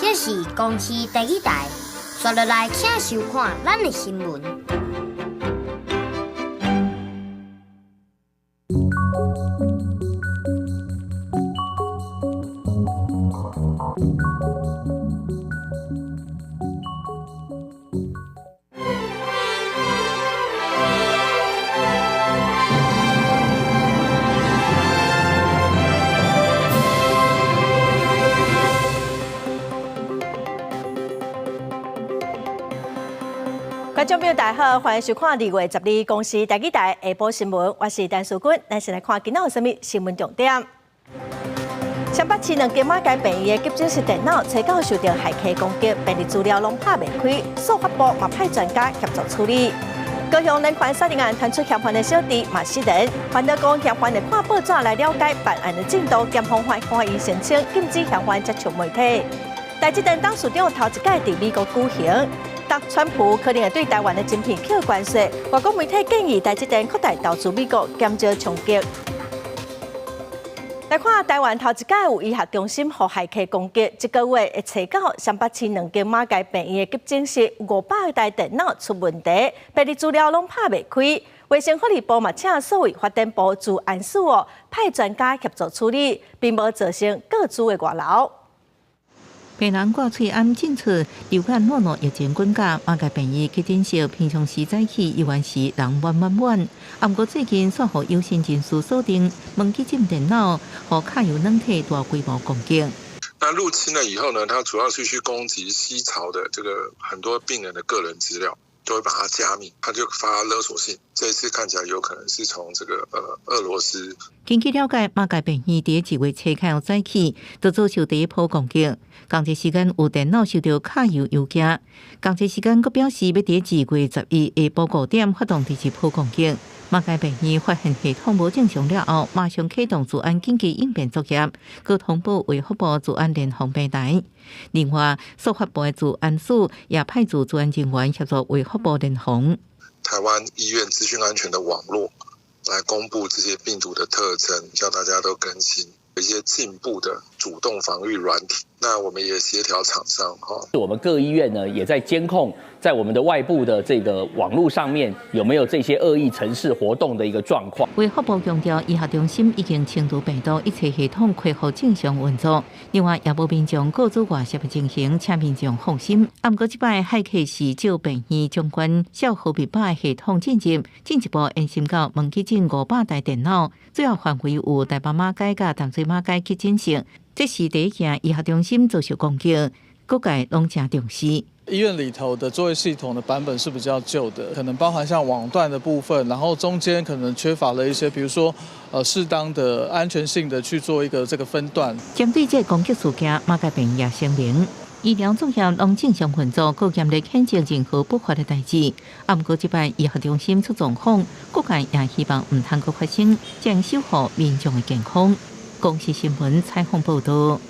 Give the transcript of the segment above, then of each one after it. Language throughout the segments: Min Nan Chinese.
這是公視台語台，紲落來請收看咱的新聞。觀眾朋友大家好，歡迎收看2月12公視台語台下晡新聞，我是陳淑君。咱先來看今仔有啥物新聞重點。雙北市兩間馬偕病院的急診室電腦，初九受著駭客攻擊，病歷資料攏拍袂開，數發部嘛派專家協助處理。高雄連環殺人案傳出嫌犯的小弟嘛失聯，煩惱講嫌犯會看報紙來了解辦案的進度，檢方法院申請禁止嫌犯接觸媒體。台積電董事長頭一擺佇美國舉行。川普可能會對台灣的晶片課關稅，外國媒體建議台積電擴大投資美國，減少衝擊。來看台灣頭一擺有醫學中心予駭客攻擊，這個月的初九，雙北市兩間馬偕病院的急診室500台電腦出問題，病歷資料攏拍袂開。衛生福利部嘛請數位發展部資安署哦派專家協助處理，並無造成個資的外流。病人掛喙罨進出，流感諾諾疫情滾價，馬偕病院急診室平常時早起醫院時人滿滿滿。啊，毋過最近煞予有心人士鎖定門急診電腦，予卡油軟體大規模攻擊。那入侵了以後呢？它主要是去攻擊 C 槽的這個很多病人的個人資料，都會把它加密，他就發勒索信。這一次看起來有可能是從這個俄羅斯。根據了解，馬偕病院佇2月初開早起，就遭受第一波攻擊。仝一時間有電腦受著卡油郵件，仝一時間閣表示欲佇2月11下晡5點發動第二波攻擊。馬偕病院發現系統無正常了後，馬上啟動資安緊急應變作業，閣通報衛福部資安聯防平台。另外，數發部的資安署也派駐資安人員協助衛福部聯防。台灣醫院資訊安全的網絡來公布這些病毒的特徵，叫大家都更新一些進步的主動防禦軟體。那我們也協調廠商哈。我們各醫院呢，也在監控在我們的外部的這個網絡上面有沒有這些惡意程式活動的一個狀況。衛福部強調，醫學中心已經清除病毒，一切系統恢復正常運作。另外，也無民眾個資外洩的情形，請民眾放心。啊，毋過這擺駭客是借病院相關帳號密碼系統進入，進一步延伸到門急診500台電腦，主要範圍有台北馬偕佮淡水馬偕急診室。這是第一件醫學中心遭受攻擊，各界攏誠重視。醫院裡頭的作業系統的版本是比較舊的，可能包含像網段的部分，然後中間可能缺乏了一些，比如說，適當的安全性的去做一個這個分段。針對這個攻擊事件，馬偕病院也聲明，醫療作業攏正常運作，閣嚴厲譴責任何不法的代誌。啊，毋過這擺醫學中心出狀況，各界也希望毋通閣發生，將守護民眾的健康。公視新聞採訪報導。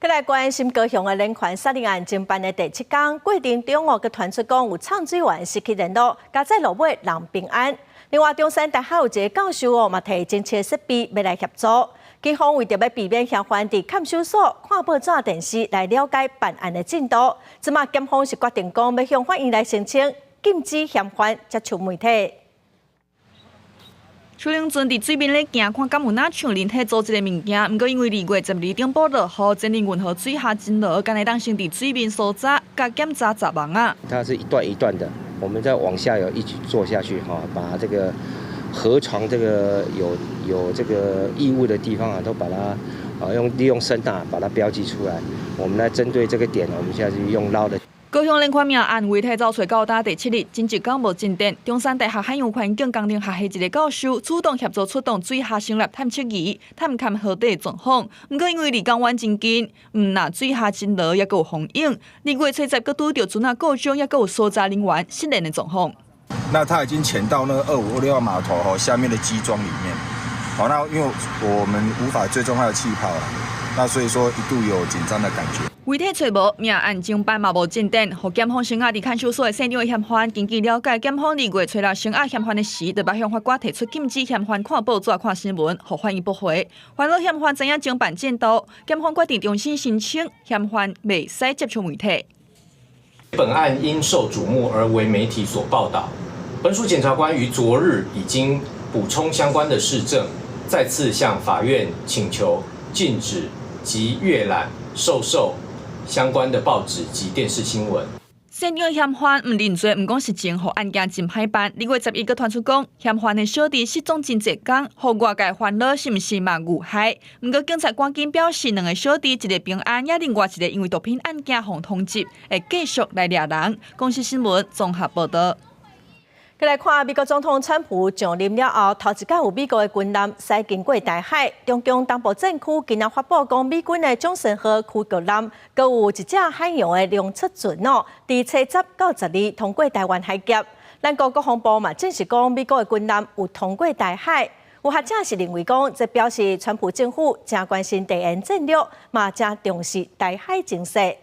閣來關心高雄的連環殺人案偵辦的第七工，過程中哦，閣傳出講有送水員失去聯絡，佳哉落尾人平安。另外，中山大學有一个教授哦，嘛提偵測設備欲來協助。警方為著欲避免嫌犯佇看守所看報紙、電視來了解辦案的進度，這馬檢方是決定講欲向法院來申請禁止嫌犯接觸媒體。邱永尊佇水面咧行，看敢有若像人體組織的物件。毋過因為2月12頂晡落雨，前林運河水下真濁，干焦會當先佇水面搜查，佮檢查雜網仔。它是一段一段的，我們再往下游一起做下去，哈，把這個河床這個有這個異物的地方啊，都把它啊用利用聲納把它標記出來。我們來針對這個點，我們現在是用撈的。高雄連環命案遺體走揣到今第七日，偵一工無進展。中山大學海洋環境工程學系一个教授主動協助出動水下聲納探測儀探勘河底狀況。毋過因為離港灣真近，毋若水下真濁，抑閣有風湧。2月初十閣拄著船仔故障，抑閣有搜查人員失聯的狀況。那他已經潛到那個2526號碼頭下面的基樁裡面。好，那因為我們無法追蹤他的氣泡。那所以說一度有緊張的感覺。媒體揣無，命案偵辦嘛無進展，予檢方聲押佇看守所的姓張的嫌犯，根據了解，檢方2月初六聲押嫌犯的時，就捌向法官提出禁止嫌犯看報紙、看新聞，予法院駁回。煩惱嫌犯知影偵辦進度，檢方決定重新申請嫌犯袂使接觸媒體。本案因受矚目而為媒體所報道，本署檢察官於昨日已經補充相關的事證，再次向法院請求禁止及閱覽、授受相關的報紙及電視新聞。姓張嫌犯毋認罪，毋講實情，予案件真歹辦。2月11閣傳出講，嫌犯的小弟失蹤真濟工，予外界煩惱是毋是嘛遇害？毋過警察趕緊表示，兩个小弟一个平安，也另外一个因為毒品案件予通緝，會繼續來掠人。公視新聞綜合報道。閣來看美國總統川普上任了後，頭一擺有美國的軍艦駛經過台海。中共東部戰區今仔發布講，美軍的江森號驅逐艦，閣有一隻海洋的量測船哦，佇初十到十二通過台灣海峽。咱國國防部嘛證實講，美國的軍艦有通過台海。有學者是認為講，這表示川普政府誠關心地緣戰略，嘛誠重視台海情勢。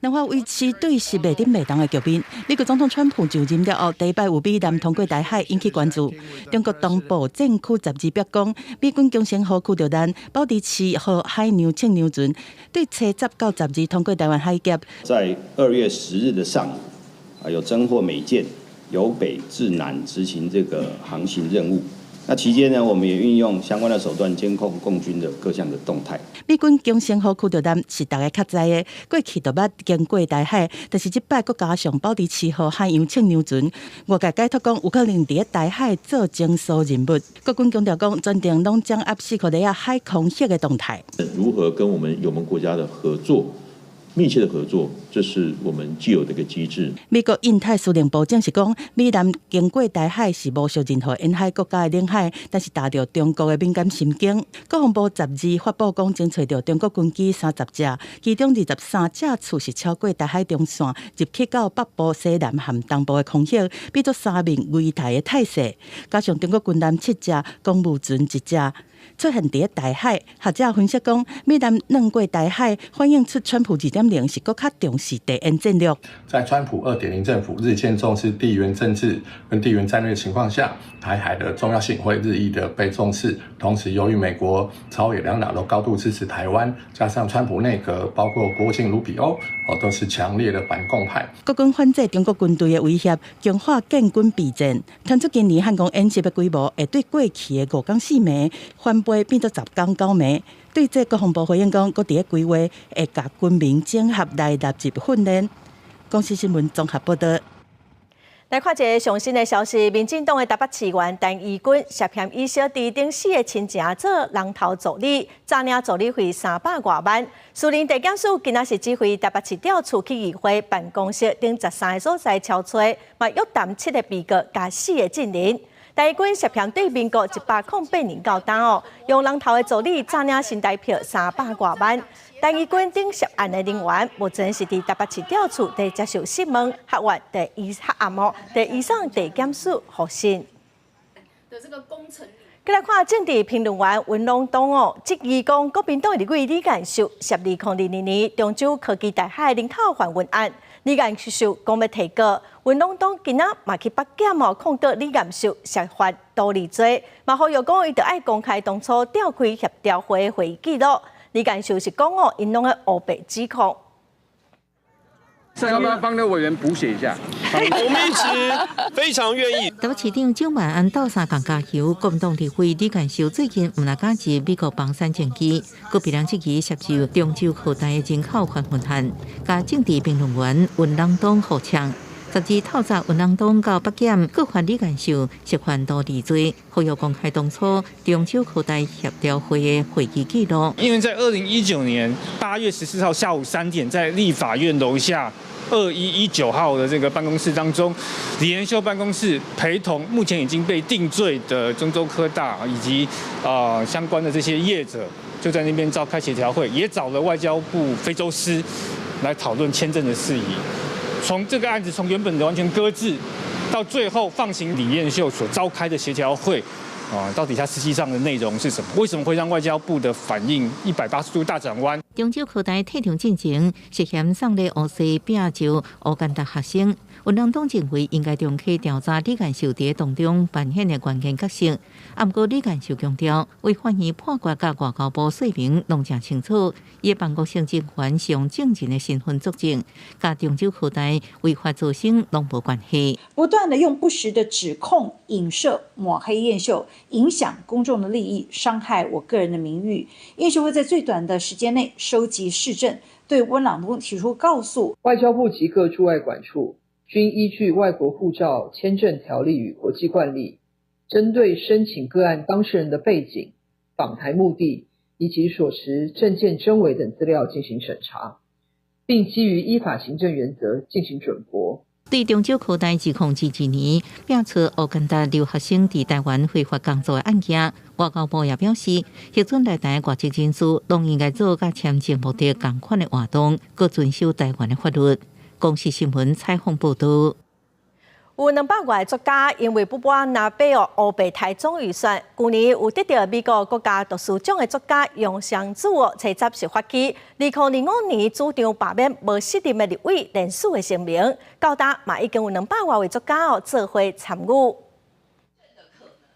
兩岸維持對峙袂振袂動的局面。美國總統川普就任了後，第一擺有美艦通過台海，引起關注。中國東部戰區12表講，美軍江森號驅逐艦保持七號海洋測量船，對初十到十二通過台灣海峽。在2月10日的上午，啊，有偵獲美艦由北至南執行這個航行任務。那期間呢，我們也運用相關的手段監控共軍的各項的動態。美軍江森號驅逐艦是大家較知的，過去就捌經過台海，但是這擺閣加上保持七號海洋測量船，外界解讀講有可能佇咧台海做偵搜任務。國軍強調講，全程攏掌握西伯利亞海空域的動態。如何跟我們友盟國家的合作？密切的合作，這是我們既有的一個機制。美國印太司令部證實講，美艦經過台海是無涉任何沿海國家的領海，但是踏著中國的敏感神經。國防部十二發布講，偵揣著中國軍機30隻，其中23架次是超過台海中線，入去到北部西南和東部的空域，變做三面圍台的態勢。加上中國軍艦七隻，公務船一隻。出現佇咧台海，學者分析講，美艦轉過台海，反映出川普2.0是閣較重視地緣戰略。在川普2.0政府日漸重視地緣政治跟地緣戰略情況下，台海的重要性會日益的被重視。同時，由於美國朝野兩黨都高度支持台灣，加上川普內閣包括國務卿盧比歐，哦，都是強烈的反共派。國軍反制中國軍隊的威脅，強化建軍備戰。傳出今年漢光演習的規模會對過去的5工4暝翻倍變做10工9暝。對這國防部回應講，閣佇咧規劃會共軍民整合來納入訓練。公視新聞綜合報道。來看一个上新的消息，民進黨的台北市議員陳怡君涉嫌伊小弟頂四个親情做人頭助理，詐領助理費300外萬。士林地檢署今仔是指揮台北市調處去議會辦公室等13个所在敲揣，嘛約談七个被告佮四个證人。陳怡君涉嫌對民國108年到今哦，用人頭的助理詐領新台票300外萬。陳怡君等涉案的人員，目前是佇台北市調處佇接受訊問，法院佇移黑暗哦，佇移送地檢署複審。閣來看政治評論員溫朗東哦，質疑講國民黨立委李彥秀涉2022年中州科技大學人口販運案，李彥秀講欲提告，溫朗東今仔嘛去北檢哦，控告李彥秀涉犯圖利罪，嘛呼籲講伊著愛公開當初召開協調會會議記錄。李彥秀是講哦，𪜶攏咧烏白指控。要不要幫那個委員補寫一下？我們一直非常願意。台北市長蔣萬安鬥相共加油，國民黨立委李彥秀最近毋但加入美國房產政機，閣被人質疑涉入中州科大的人口販運案，共政治評論員溫朗東互嗆。12透早溫朗東到北檢告發李彥秀涉犯圖利罪，呼籲公開當初中州科大協調會的會議記錄。因為在2019年8月14號下午3點，在立法院樓下2119號的這個辦公室當中，李彥秀辦公室陪同目前已經被定罪的中州科大以及相關的這些業者，就在那邊召開協調會，也找了外交部非洲司來討論簽證的事宜。從這個案子從原本的完全擱置，到最後放行李彥秀所召開的協調會，啊，到底它實際上的內容是什麼？為什麼會讓外交部的反應180度大轉彎？中招科大退場進前涉嫌送禮烏西摒招烏干達學生，溫朗東認為應該重啟調查李彥秀佇當中扮演的關鍵角色。啊，毋過李彥秀強調，為法院判決佮外交部說明攏誠清楚，伊的辦公室人員是用證人的身份作證，佮中招科大違法招生攏無關係。不斷的用不實的指控、影射、抹黑彥秀，影響公眾的利益，傷害我個人的名譽。彥秀會在最短的時間內收集事證，對溫朗東提出告訴。外交部及各駐外館處均依據外國護照簽證條例與國際慣例，針對申請個案當事人的背景、訪台目的以及所持證件真偽等資料進行審查，並基於依法行政原則進行准駁。對中招科大2022年摒除烏干達留學生佇台灣非法工作的案件，外交部也表示，核准來台外籍人士，攏應該做佮簽證目的仝款的活動，閣遵守台灣的法律。公視新聞採訪報導。有200外作家因為不滿藍白哦烏白抬總預算，舊年有得著美國國家圖書獎的作家楊雙子哦，初十是發起2025年主張罷免無適任的立委連署的聲明，到今嘛已經有200外位作家哦做伙參與。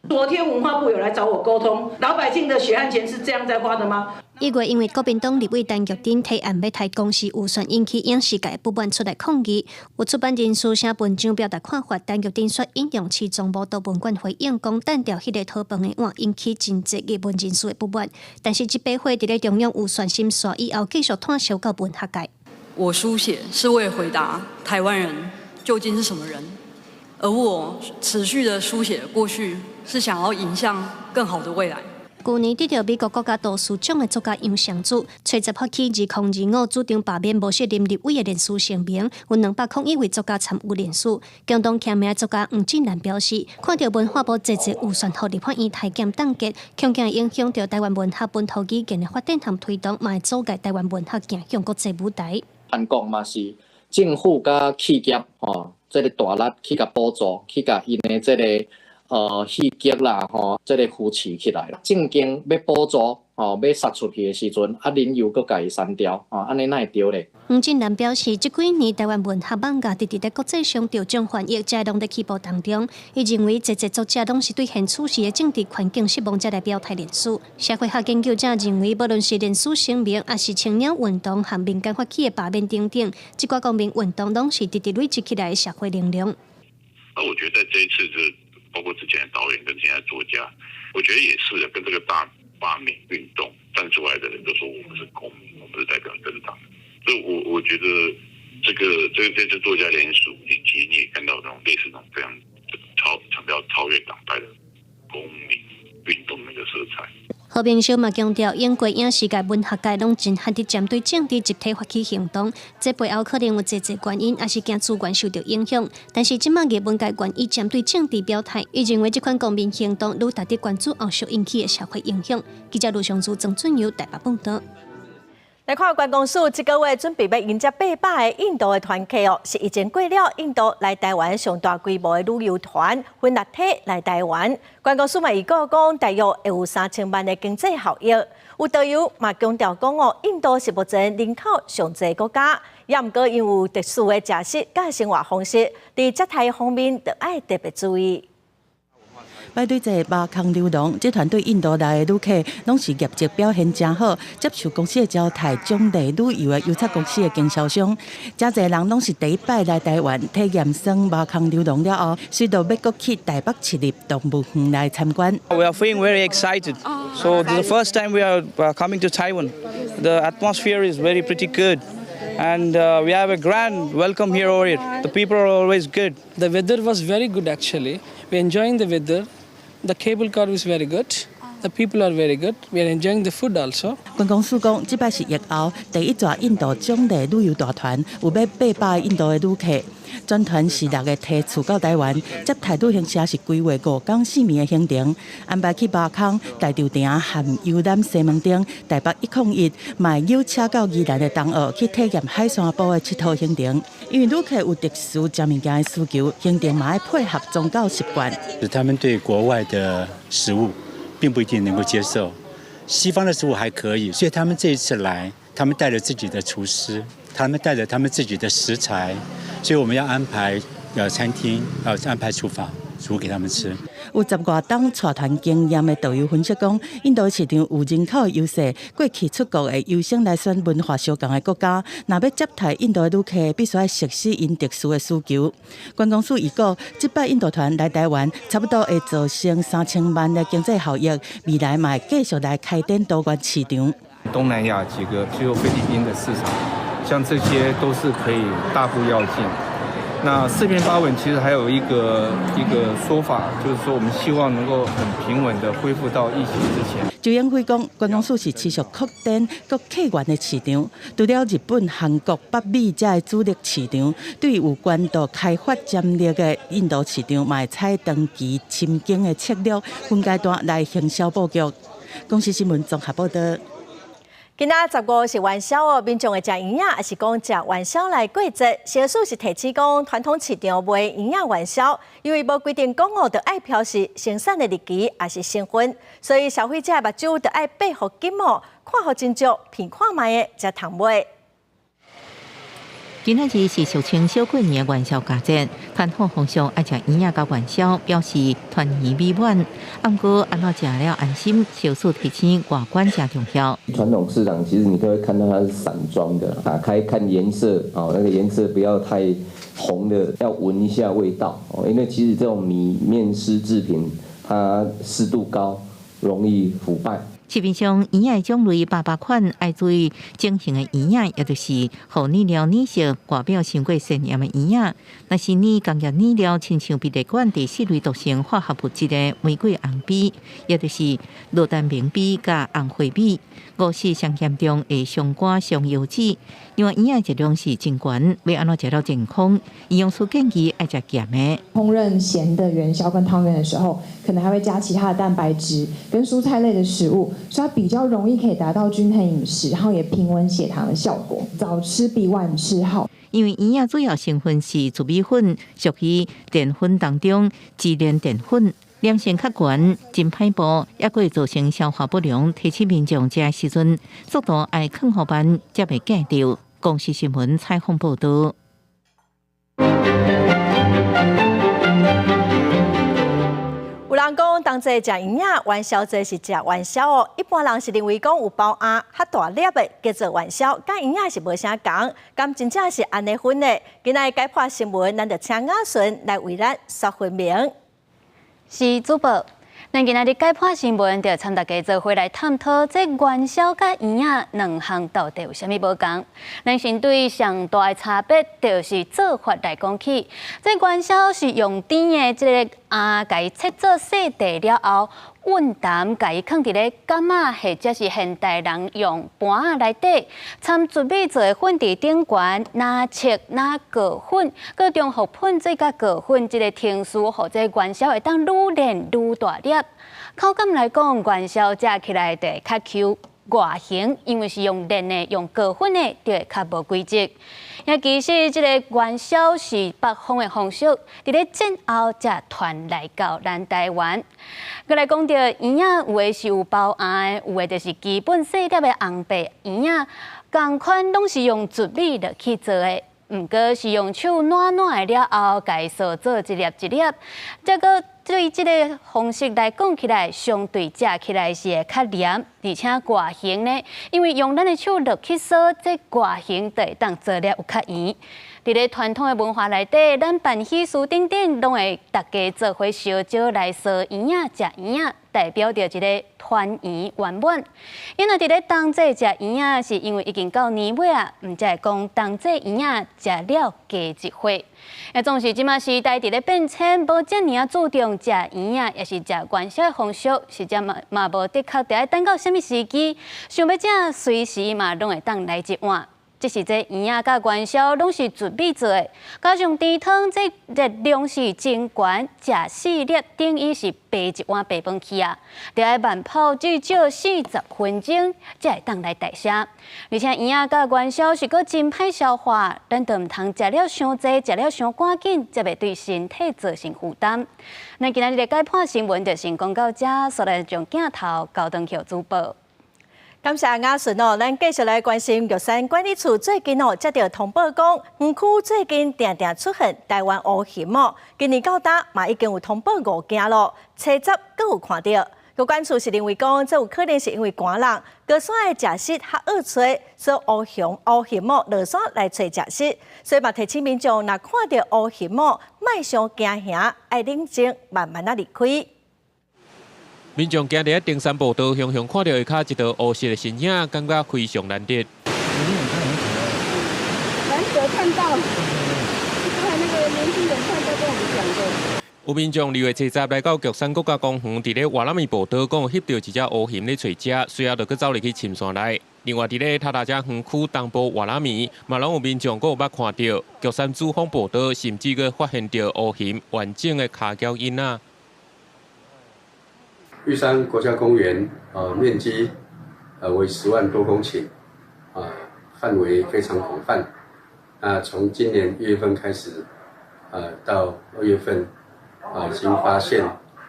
昨天文化部有來找我溝通，老百姓的血汗錢是這樣在花的嗎？ 1月因為國民黨立委陳玉珍提案欲抬公視預算，引起影視界不滿出來抗議。有出版人士寫文章表達看法，陳玉珍煞引用市中部圖文館回應講，擲著彼个討飯的碗，引起真濟藝文人士的不滿。但是這筆會佇咧中央預算審煞以後，繼續炭燒到文學界。我書寫是為回答台灣人究竟是什麼人，而我持續的書寫過去，是想要迎向更好的未來。舊年得著美國國家圖書獎的作家楊雙子，初十發起2025主張罷免無適任立委的連署聲明，有201位作家參與連署。共同簽名作家黃進蘭表示，看著文化部濟濟預算予立法院裁減凍結，恐驚影響著台灣文學本土語言的發展和推動，嘛會阻礙台灣文學行向國際舞台。韓國嘛是政府佮企業吼，這个大力去共補助，去共𪜶的這个戲劇啦，吼，這个扶持起來。正經欲補助，吼，欲殺出去的時陣，啊，恁又閣共伊刪掉，吼，按呢哪會對咧？黃進蘭表示，這幾年台灣文學網架直直佇國際上得獎翻譯，這攏佇起步當中。伊認為，濟濟作者攏是對現處時的政治環境失望，才來表態連署。社會學研究者認為，無論是連署聲明，抑是青鳥運動和民間發起的罷免等等，這寡公民運動攏是直直累積起來的社會能量。那我覺得在這一次，這包括之前的導演跟現在作家，我覺得也是跟這個大罷免運動站出來的人都說，我們是公民，我們是代表政黨。所以我覺得這個這次作家聯署，以及你也看到那種類似那種非常強調超越黨派的公民運動那個色彩。何明修嘛強調，英國影視界、文學界攏真罕佇針對政治集體發起行動，這背後可能有濟濟原因，抑是驚資源受著影響。但是這馬藝文界願意針對政治表態，伊認為這款公民行動愈值得關注後續引起的社會影響。記者盧尚珠、曾俊友台北報導。來看觀光署這個月準備欲迎接800個印度的團客哦，是已經過了印度來台灣上大規模的旅遊團分六梯來台灣。觀光署嘛預估講，大約會有3000萬的經濟效益。有導遊嘛強調講哦，印度是目前人口上濟國家，也毋過因有特殊的食食佮生活方式，佇接待方面著愛特別注意。排隊坐貓空溜廊，這團對印度來的旅客攏是業績表現誠好，接受公司的招待，獎勵旅遊的郵差公司的經銷商，誠濟人攏是第一擺來台灣體驗耍貓空溜廊了後，隨著欲閣去台北市立動物園來參觀。 We are feeling very excited. So this is the first time we are coming to Taiwan. The atmosphere is very pretty good. And we have a grand welcome here over here. The people are always good. The weather was very good, actually. We enjoying the weather. The cable car was very good. The people are very good. We are enjoying the food also. 觀光署講，這擺是疫後第一逝印度獎勵旅遊大團，有欲800个印度的旅客。全團是6个梯次到台灣，接待旅行社是規劃5工4暝的行程，安排去巴空、大稻埕和遊覽西門町、台北101，嘛會扭車到宜蘭的東澳去體驗海山埔的𨑨迌行程。因為旅客有特殊食物件的需求，行程嘛愛配合宗教習慣。他們對國外的食物並不一定能夠接受，西方的食物還可以，所以他們這一次來，他們帶了自己的廚師，他們帶着他們自己的食材，所以我們要安排餐廳，要安排廚房煮給他們吃。有十外冬帶團經驗的導遊分析講，印度市場有人口的優勢，過去出國會優先來選文化相仝的國家。若欲接待印度的旅客，必須愛熟悉𪜶特殊的需求。觀光署預估，這擺印度團來台灣，差不多會造成3000萬的經濟效益。未來嘛會繼續來開展多元市場。東南亞幾個，只有菲律賓的市場，像這些都是可以大步躍進。那四平八穩，其實還有一個說法，就是說我們希望能夠很平穩的恢復到疫情之前。周永輝講，觀光署是持續擴展各客源的市場，除了日本、韓國、北美這个主力市場，對有關度開發潛力的印度市場，嘛會採長期深耕的策略，分階段來行銷布局。公視新聞綜合報道。今仔15是元宵哦，民眾會食圓仔，抑是講食元宵來過節。食肆是提醒講，傳統市場賣圓仔元宵，因為無規定講哦，著愛標示生產的日期，抑是成分，所以消費者目睭著愛閉予緊哦，看予真足，品看覓的才通買。今仔日是俗稱小過年的元宵佳節，傳統風俗愛食圓仔佮元宵，表示團圓美滿。毋過按怎食了安心，食肆提醒外觀誠重要。傳統市場其實你都會看到它是散裝的，打開看顏色，哦，那個顏色不要太紅的，要聞一下味道，哦，因為其實這種米麵絲製品，它濕度高，容易腐敗。市面上圓仔的種類百百款，愛注意整形的圓仔，也就是予染料染色外表傷過鮮豔的圓仔。若是染工業染料，親像鼻淚管第四類毒性化合物質的玫瑰紅 B，也就是羅丹明 B 佮紅花米，誤食上嚴重會傷肝傷腰子。因為圓仔熱量是真懸，欲按怎食了健康？營養師建議愛食鹹的。烹飪鹹的元宵跟湯圓的時候，可能還會加其他的蛋白質跟蔬菜類的食物，所以它比較容易可以達到均衡飲食，然後也平穩血糖的效果。早吃比晚吃好。因為圓仔主要成分是糯米粉，屬於澱粉當中支鏈澱粉，黏性較懸，真歹補，抑閣會造成消化不良。提醒民眾食的時陣速度愛囥予慢，才袂哽著。公視新聞採訪報道。有人講，冬節食圓仔，元宵節是食元宵哦。一般人是認為講有包餡較大粒的叫做元宵，佮圓仔是無啥仝，敢真正是按呢分的？今仔解破新聞，咱就請雅純來為咱說分明。是主播。咱今仔日解破新聞，就參大家做伙來探討這元宵佮圓仔兩項到底有啥物無仝？咱先對上大的差別，就是做法來講起。這元宵是用甜的這个餡，共伊切做細塊了後，溫淡共伊囥佇咧甕仔，或者是現代人用盤仔內底，摻糯米做的粉佇頂懸，若切若裹粉，閣重複噴水佮裹粉，這个程序，予這元宵會當愈練愈大粒。口感來講，元宵食起來就會較 Q，外形因為是用練的、用裹粉的，就會較無規則。也其實這个元宵是北方的風俗，佇咧戰後才傳來到咱台灣。閣來講著圓仔，有的是有包餡的，有的就是基本細粒的紅白圓仔，仝款攏是用糯米落去做的。毋過是用手軟軟的了後，共伊削做一粒一粒。這個對這个方式來講起來，相對食起來是會較黏，而且外形呢，因為用咱的手落去削，這外形就會當做了有較圓。佇咧傳統的文化內底，咱辦喜事等等，攏會大家做伙相招來削圓仔、食圓仔。代表著一个團圓圓滿。因為佇咧冬至食圓仔，是因為已經到年尾啊，毋才會講冬至圓仔食了加一歲。啊，總是這馬時代佇咧變遷，無遮爾仔注重食圓仔，抑是食元宵的風俗，實在嘛嘛無的確著愛等到啥物時機，想欲食隨時嘛攏會當來一碗。只是這圓仔佮元宵攏是糯米做的，加上甜湯，這熱量是真懸，食四粒等於是白一碗白飯去啊！著愛慢泡至少40分鐘，才會當來代謝。而且圓仔佮元宵是閣真歹消化，咱就毋通食了傷濟，食了傷趕緊，才袂對身體造成負擔。咱今仔日的解盤新聞就先講到這，煞來將鏡頭交轉予主播。感謝雅順哦，咱繼續來關心玉山管理處最近哦，接著通報講，園區最近定定出現台灣烏熊哦，今年到今嘛已經有通報五件咯，初十閣有看著。國管處是認為講，這有可能是因為寒冷，高山的食食較僫揣，所以烏熊烏熊哦落山來揣食食，所以嘛提醒民眾，若看著烏熊哦，莫傷驚嚇，愛冷靜，慢慢仔離開。民眾行佇咧登山步道，雄雄看著下跤一道烏色的身影，感覺非常難得。難得看到，剛才那個年輕人看到跟我們講的。有民眾2月初十來到玉山國家公園，佇咧瓦拉米步道講翕著一隻烏熊咧揣食，隨後就閣走入去深山內。另外，佇咧塔大遮園區東部瓦拉米，嘛攏有民眾閣有捌看著玉山主峰步道，甚至閣發現著烏熊完整的跤腳印仔。玉山國家公園，面積，為10萬多公頃，啊，範圍非常廣泛。那從今年1月份開始，到2月份，啊，已經發現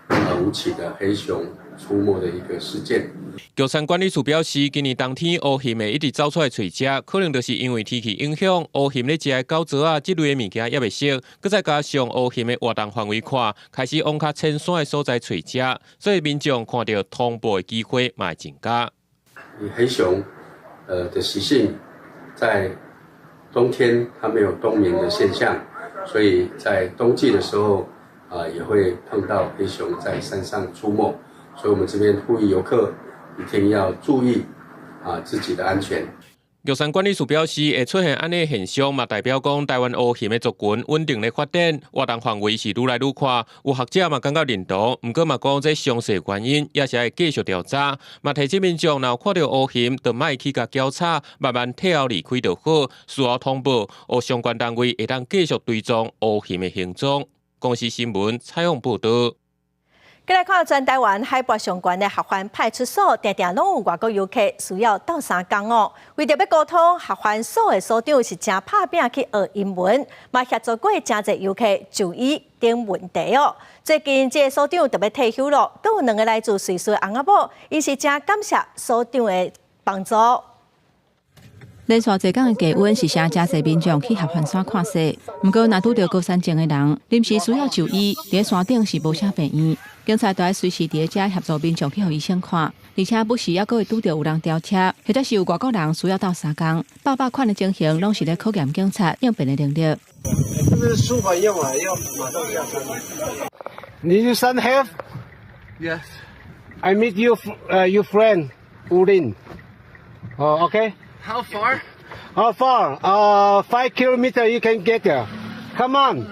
，5起的黑熊出沒的一個事件。玉山管理處表示，今年冬天烏熊會一直走出來揣食，可能就是因為天氣影響，烏熊咧食的狗藻仔這類的物件猶未熟，閣再加上烏熊的活動範圍闊，開始往較淺山的所在揣食，所以民眾看著通報的機會嘛會增加。黑熊，的習性，在冬天它沒有冬眠的現象，所以在冬季的時候，啊，也會碰到黑熊在山上出沒，所以我們這邊呼籲遊客一定要注意啊自己的安全。玉山管理處表示，會出現按呢現象，嘛代表講台灣烏熊的族群穩定咧發展，活動範圍是愈來愈闊。有學者嘛感覺認同，毋過嘛講這詳細原因也是愛繼續調查。嘛提醒民眾，若看著烏熊，就莫去共攪吵，慢慢退後離開就好。事後通報，予相關單位會當繼續追蹤烏熊的行蹤。公視新聞採訪報導。過來看全台灣海拔上懸的合歡派出所，定定攏有外國遊客需要鬥相共哦。為著欲溝通，合歡所的所長是誠拍拚去學英文，嘛協助過誠濟遊客就醫等問題哦。最近這个所長著欲退休囉，閣有兩个來自瑞士的翁仔某，𪜶是誠感謝所長的幫助。連續濟工的低溫是啥？誠濟民眾去合歡山看雪。毋過，若拄著高山症的人，臨時需要就醫，佇山頂是無啥病院，警察著愛隨時佇咧遮協助民眾去予醫生看，而且不時猶閣會拄著有人調車，或者是有外國人需要鬥相共，百百款的情形，攏是咧考驗警察應變的能力。這個舒緩用啊，要馬上下山。你是 son have? Yes. I meet you, your friend, 武林。哦，OK. How far? How far? 5 kilometer you can get there. Come on.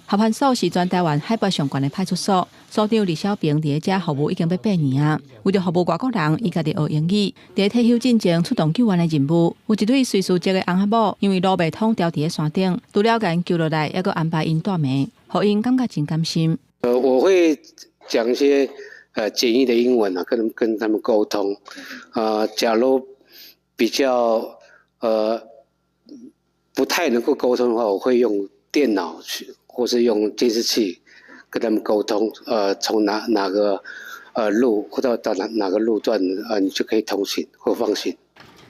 合歡所是全台灣海拔上懸的派出所，所長李小平佇咧遮服務已經欲8年啊。為著服務外國人，伊家己學英語，佇咧退休進前出動救援的任務。有一對瑞士籍的翁仔某，因為路袂通，牢佇咧山頂，除了共𪜶救落來，猶閣安排𪜶蹛暝，予𪜶感覺真甘心。我會講一些簡易的英文啊，跟他們溝通。啊，假如比較不太能夠溝通的話，我會用電腦去，或是用監視器跟他們溝通。從哪個路或者到哪個路段，你就可以通行或放心。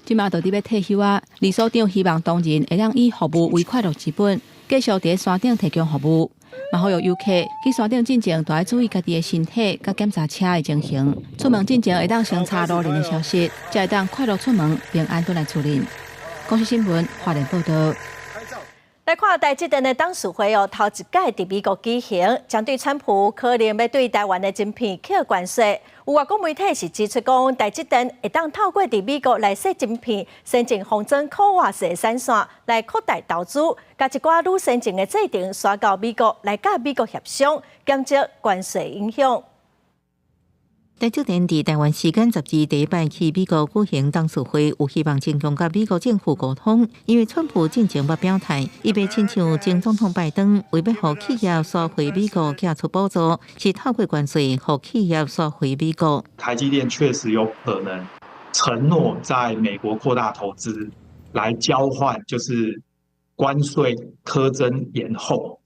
這馬就佇欲退休啊！李所長希望同仁會當以服務為快樂之本，繼續佇山頂提供服務。嘛，呼籲遊客去山頂進前，著愛注意家己的身體佮檢查車的情形。出門進前會當先查路人的消息，才會當快樂出門，平安轉來厝裡。公視新聞，華聯報導。來。來看台積電的董事會哦，頭一屆佇美國舉行，針對川普可能欲對台灣的晶片課關稅，有外國媒體是指出講，台積電會當透過佇美國來設晶片先進封裝 CoWoS 的產線來擴大投資，共一寡愈先進的製程徙到美國來佮美國協商，減少關稅影響。台積電佇台灣時間十二第一擺去美國舉行董事會，有希望增強佮美國政府溝通。因為川普進前捌表態，伊袂親像前總統拜登，為欲予企業徙回美國寄出補助，是透過關稅予企業徙回美國。台積電確實有可能承諾在美國擴大投資，來交換就是關稅課徵延後。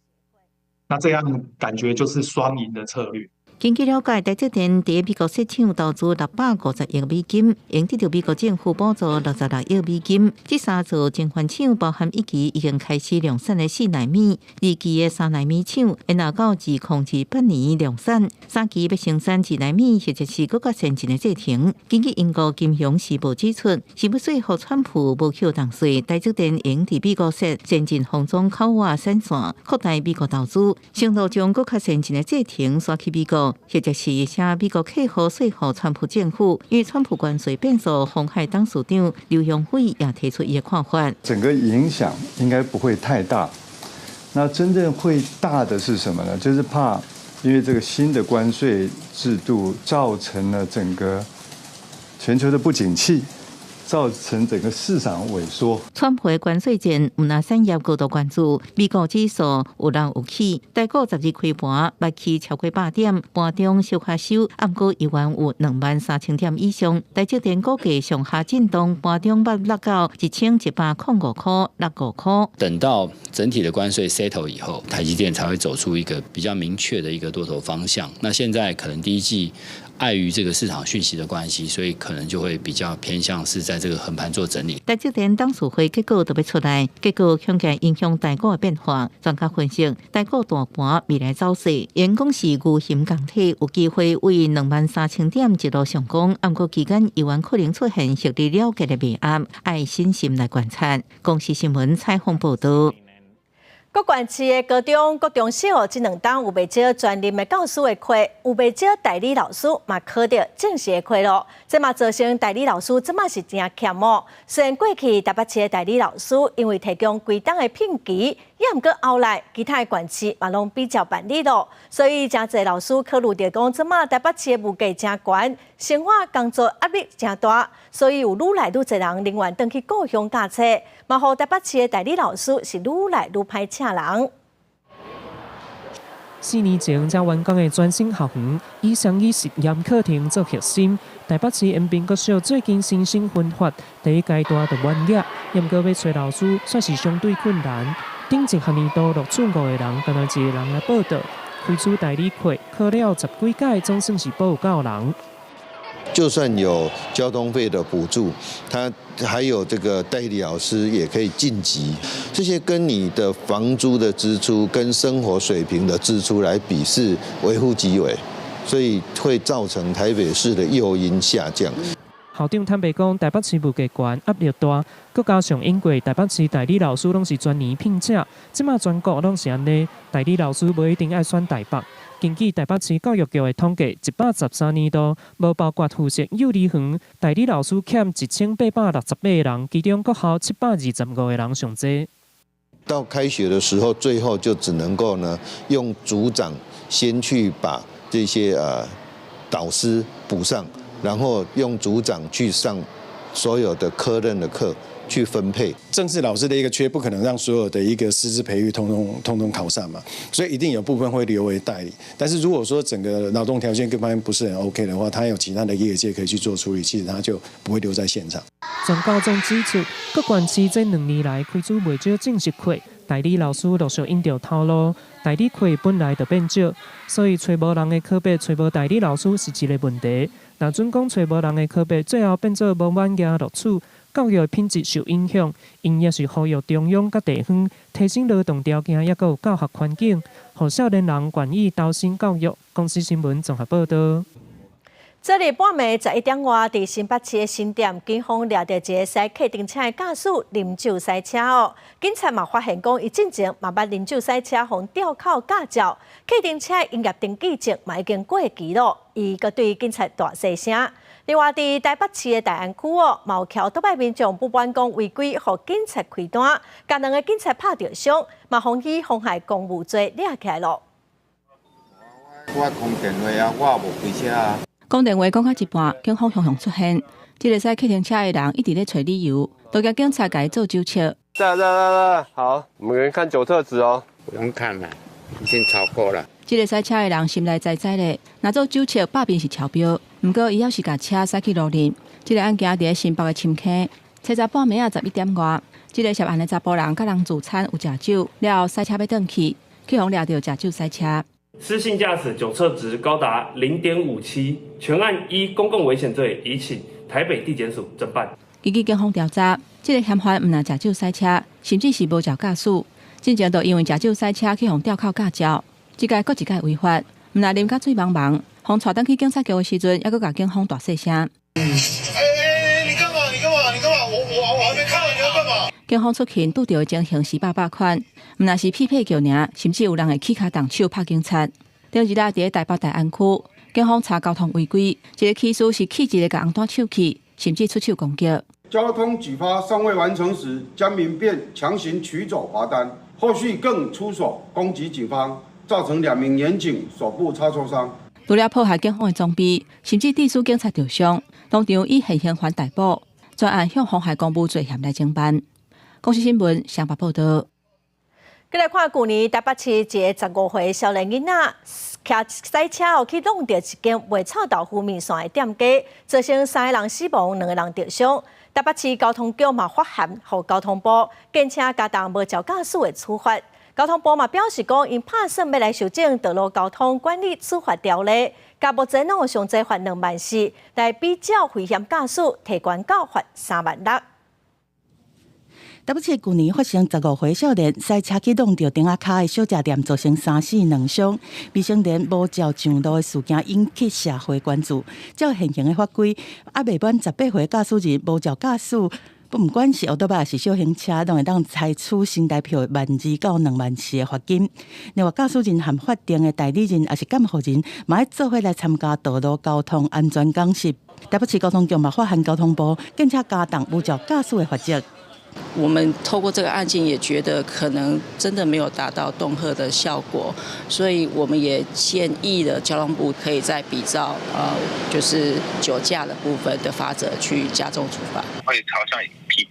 那這樣感覺就是雙贏的策略。根據了解，台積電佇美國設廠投資650億美金，會得著美國政府補助66億美金。這三座晶圓廠包含一期已經開始量產的4納米，二期的3納米廠，會若到2028年量產，三期欲生產2納米或者是閣較先進的製程。根據英國金融時報指出，是欲說服川普無扣重稅，台積電會佇美國設先進封裝 CoWoS 產線，擴大美國投資，承諾將閣較先進的製程徙去美國。或者是請美國客戶說服川普政府，因為川普關稅變數，鴻海董事長劉揚偉也提出伊的看法。整個影響應該不會太大。那真正會大的是什麼呢？就是怕因為這個新的關稅制度造成了整個全球的不景氣。造成整個市場萎縮。川普的關稅戰毋但產業高度關注，美國指數有落有起，台股十二開盤捌起超過100點，盤中小可收，毋過猶原有23,000點以上。台積電股價上下震盪，盤中捌落到1105.65塊。等到整體的關稅 settle 以後，台積電才會走出一個比較明確的一個多頭方向。那現在可能第一季，礙於這個市場訊息的關係，所以可能就會比較偏向是在這個橫盤做整理。台積電董事會結果都欲出來，結果恐驚影響台股的變化。專家分析，台股大盤未來走勢，應講是牛熊共體，有機會為23,000點一路上攻。毋過期間猶原可能出現獲利了結的賣壓，愛審慎來觀察。公視新聞採訪報導。各縣市的高中、國中小，這兩冬有袂少專任的教師的課，有袂少代理老師嘛考著正式的課囉。這嘛造成代理老師這馬是誠欠哦。雖然過去台北市的代理老師因為提供規冬的聘期，也毋過後來其他的縣市嘛攏比照辦理囉，所以誠濟老師考慮著講，這馬台北市的物價誠懸，生活工作壓力誠大，所以有愈來愈濟人寧願轉去故鄉教冊，嘛予台北市的代理老師是愈來愈歹請人。 4年前才完工的全新校園，以雙語實驗課程做核心。台北市延平國小最近新生分發，第一階段就滿額，毋過欲揣老師煞是相對困難。頂一學年度錄取五個人，干焦一個人來報到，開出代理課，考了十幾屆，總算是報夠人。就算有交通費的補助，他還有這個代理老師也可以晉級，這些跟你的房租的支出跟生活水平的支出來比是微乎其微，所以會造成台北市的誘因下降。校長坦白講，台北市物價懸，壓力大，閣加上英國台北市代理老師攏是全年聘請，這馬全國攏是按呢，代理老師無一定愛選台北。根據台北市教育局的統計，113年度無包括附設幼兒園，代理老師欠1868個人，其中國校725個人上濟。到開學的時候，最後就只能夠呢，用組長先去把這些導師補上，然後用組長去上所有的科任的課。去分配。正式老師的一個缺，不可能讓所有的一個師資培育通通通通考上嘛，所以一定有部分會留為代理。但是如果說整個勞動條件各方面不是很 OK 的話，他有其他的業界可以去做處理，其實他就不會留在現場。全教總指出，各縣市這2年來開出袂少正式課，代理老師陸續𪜶著頭路，代理課本來就變少，所以揣無人的科別，揣無代理老師是一個問題。若準講揣無人的科別，最後變做無滿額錄取。教育品質受影響，𪜶也是呼籲中央佮地方提升勞動條件，抑閣有教學環境，予少年人願意投身教育。公視新聞綜合報導。這日半暝11點外，佇新北市的新店，警方掠著一个駛客運車的駕駛啉酒駛車哦。警察嘛發現講，伊進前嘛捌啉酒駛車，予吊考駕照，客運車營業登記證嘛已經過期咯。伊閣對警察大細聲。另外，佇台北市的大安區哦，嘛有騎歐多擺民眾不滿講違規，予警察開單，共兩个警察拍著傷，嘛予以妨害公務罪掠起來咯。我講電話啊，我也無開車啊。講電話講到一半，警方雄雄出現，這个駛客運車的人一直咧揣理由，都驚警察共伊做酒測。來來來來，好，我們看酒測值哦。不用看了，已經超過了。這个駛車的人心內知知咧，若做酒測百分是超標，毋過伊猶是共車駛去路面。這个案件佇咧新北的深坑，初十半暝仔11點外，這个涉案的查埔人佮人聚餐有食酒，了後駛車欲轉去，去予掠著食酒駛車。失信駕駛酒測值高達0.57，全案依公共危險罪移請台北地檢署偵辦。根據警方調查，這个嫌犯毋但食酒駛車，甚至是無照駕駛，進前就因為食酒駛車去予吊考駕照，這屆閣一屆違法，毋但啉甲醉茫茫，予帶轉去警察局的時陣，猶閣共警方大細聲。欸欸，你幹嘛？你幹嘛？你幹嘛？我還沒看完，你要幹嘛？警方出勤拄著的情形是百百款，毋但是屁屁叫爾，甚至有人會起跤動手拍警察。頂日仔佇咧台北大安區，警方查交通違規，一个起訴是氣一个共紅單手去，甚至出手攻擊。交通舉發尚未完成時，江明便強行取走罰單，後續更出手攻擊警方，造成兩名員警手部擦挫傷。除了破壞警方的裝備，甚至致使警察受傷，當場以現行犯逮捕，專案向妨害公務罪嫌來偵辦。公視新聞上北報道。過來看，舊年台北市一个15歲少年囡仔，騎賽車哦去挵著一間賣臭豆腐麵線的店家，造成三个人死亡，兩个人受傷。台北市交通局嘛發函予交通部，建請加重無照駕駛的處罰。交通部嘛表示講，𪜶拍算欲來修正道路交通管理處罰條例，共目前攏上濟罰2萬4，來比照危險駕駛提懸到罰3萬6。台北市舊年發生15歲少年駛車去挵著燈仔跤的小食店，造成三死兩傷。未成年無照上路的事件引起社會關注。照現行的法規，猶未滿18歲駕駛人無照駕駛，不管是歐多擺抑是小型車，攏會當採取新台票12,000到24,000的罰金。另外，駕駛人和法定的代理人抑是監護人，嘛愛做伙來參加道路交通安全講習。台北市交通局嘛發函交通部，建請加重無照駕駛的罰則。我們透過這個案件也覺得可能真的沒有達到恫嚇的效果，所以我們也建議了交通部可以再比照就是酒駕的部分的罰則去加重處罰。會朝向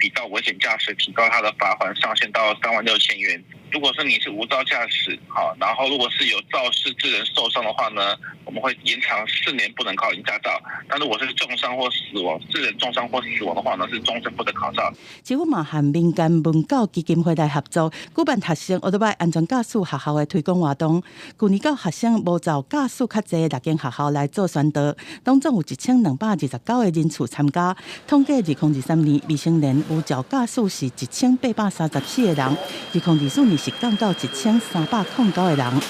比照危險駕駛，提高他的罰鍰上限到36,000元。如果是你是無照駕駛，好，然後如果是有肇事致人受傷的話呢，我們會延長4年不能考領駕照。但如果是重傷或死亡，致人重傷或死亡的話呢，是終身不得考照。政府嘛和民間文教基金會來合作，舉辦學生歐多擺安全駕駛學校的推廣活動。舊年到學生無照駕駛較濟六間學校來做宣導，當中有1229個人次參加。統計2023年未成年無照駕駛是1834個人，2024年是降到1309個人。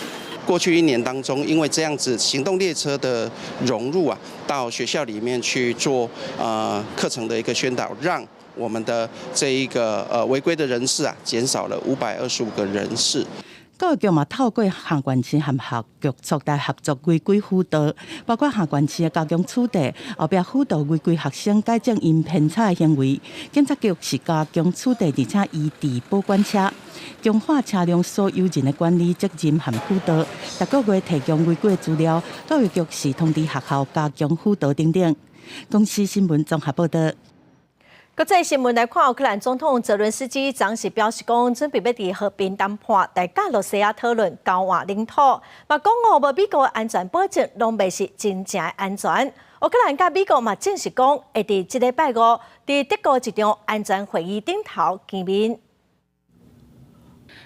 過去一年當中，因為這樣子行動列車的融入啊，到學校裡面去做課程的一個宣導，讓我們的這一個違規的人士啊，減少了525個人次。教育局嘛透過縣縣市和學局處來合作違規輔導，包括縣縣市的加強處理，後壁輔導違規學生改正𪜶偏差的行為。警察局是加強處理，而且移置保管車，強化車輛所有人的管理責任和輔導。逐個月提供違規資料，教育局是通知學校加強輔導等等。公視新聞綜合報導。國際新聞來看，烏克蘭總統澤倫斯基昨時表示講，準備欲佇和平談判來佮羅西亞討論交換領土，嘛講哦，無美國安全保證，攏袂是真正的安全。烏克蘭佮美國嘛證實講，會佇這禮拜五佇德國一場安全會議頂頭見面。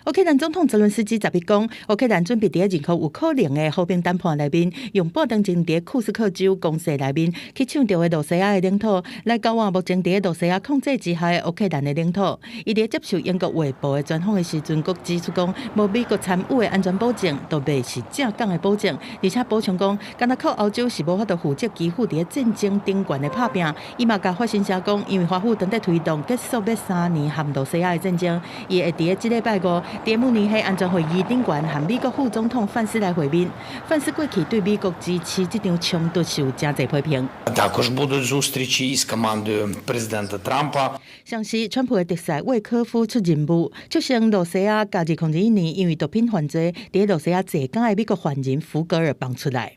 烏克蘭總統澤倫斯基11講，烏克蘭準備佇任何有可能的和平談判內面，用半當前佇庫斯克州攻勢內面去搶著的羅西亞的領土，來交換目前佇羅西亞控制之下的烏克蘭的領土。伊佇接受英國衛報的專訪的時陣，閣指出講，無美國參與的安全保證，都袂是正港的保證。而且補充講，敢若靠歐洲是無法度負責基輔佇戰爭頂懸的拍拚。伊嘛共法新社講，因為華府正佇推動結束欲3年和羅西亞的戰爭，伊會佇這禮拜五佇慕尼黑安全會議頂懸和美國副總統范斯來會面。范斯過去對美國支持這場衝突是有誠濟批評。 Також будуть зустрічі із командою президента Трампа。像是川普的特使魏科夫出任務，促成羅西亞共2021年因為毒品犯罪佇羅西亞坐監的美國犯人福格爾放出來。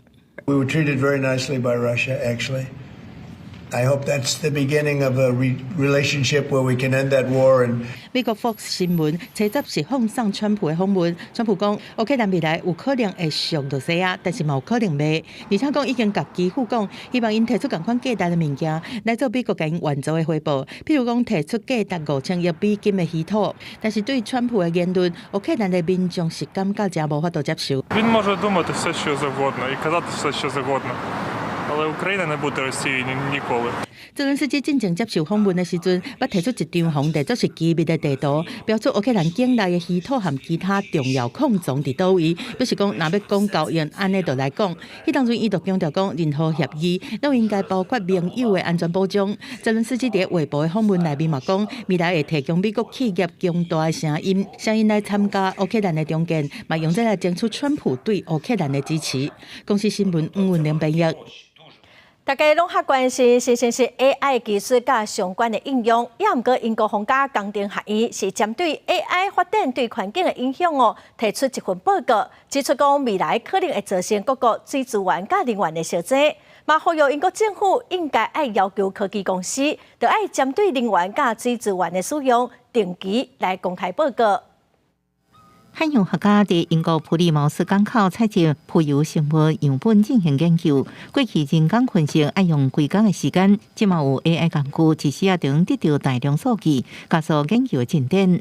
We were treated very nicely by Russia, actually. I hope that's the beginning of a relationship where we can end that war and 美國 Fox 新聞初十是放送川普的訪問，川普講烏克蘭未來有可能會屬羅西亞，但是嘛有可能袂。而且講已經共基輔講，希望𪜶提出仝款價值的物件來做美國共𪜶援助的回報，譬如講提出價值5000億美金的稀土。但是對川普的言論，烏克蘭的民眾是感覺誠無法度接受。 Він може думати все, що завгодно, і казати все, що завгодно. Але Україна не буде Росією ніколи. 澤倫斯基進前接受訪問的時陣，捌提出一張予人當做是機密的地圖，標出烏克蘭境內的稀土和其他重要礦藏佇佗位，表示講若欲講交易，按呢就來講。彼當陣伊就強調講，任何協議攏應該包括盟友的安全保障。澤倫斯基佇衛報的訪問內面嘛講，未來會提供美國企業強大的聲音，聲音來參加烏克蘭的重建，嘛用這來爭取川普對烏克蘭的支持。公視新聞黃文玲編譯。大家攏較關心，是是是 AI 技術佮相關的應用，也毋過英國皇家工程學院是針對 AI 發展對環境的影響哦，提出一份報告，指出講未來可能會造成各國水資源佮能源的相爭，嘛呼籲英國政府應該愛要求科技公司，著愛針對能源佮水資源的使用，定期來公開報告。海洋學家佇英國普利茅斯港口採集浮游生物樣本進行研究。過去人工分析愛用規工的時間，這馬有 AI 工具，一時仔就能得著大量數據，加速研究的進展。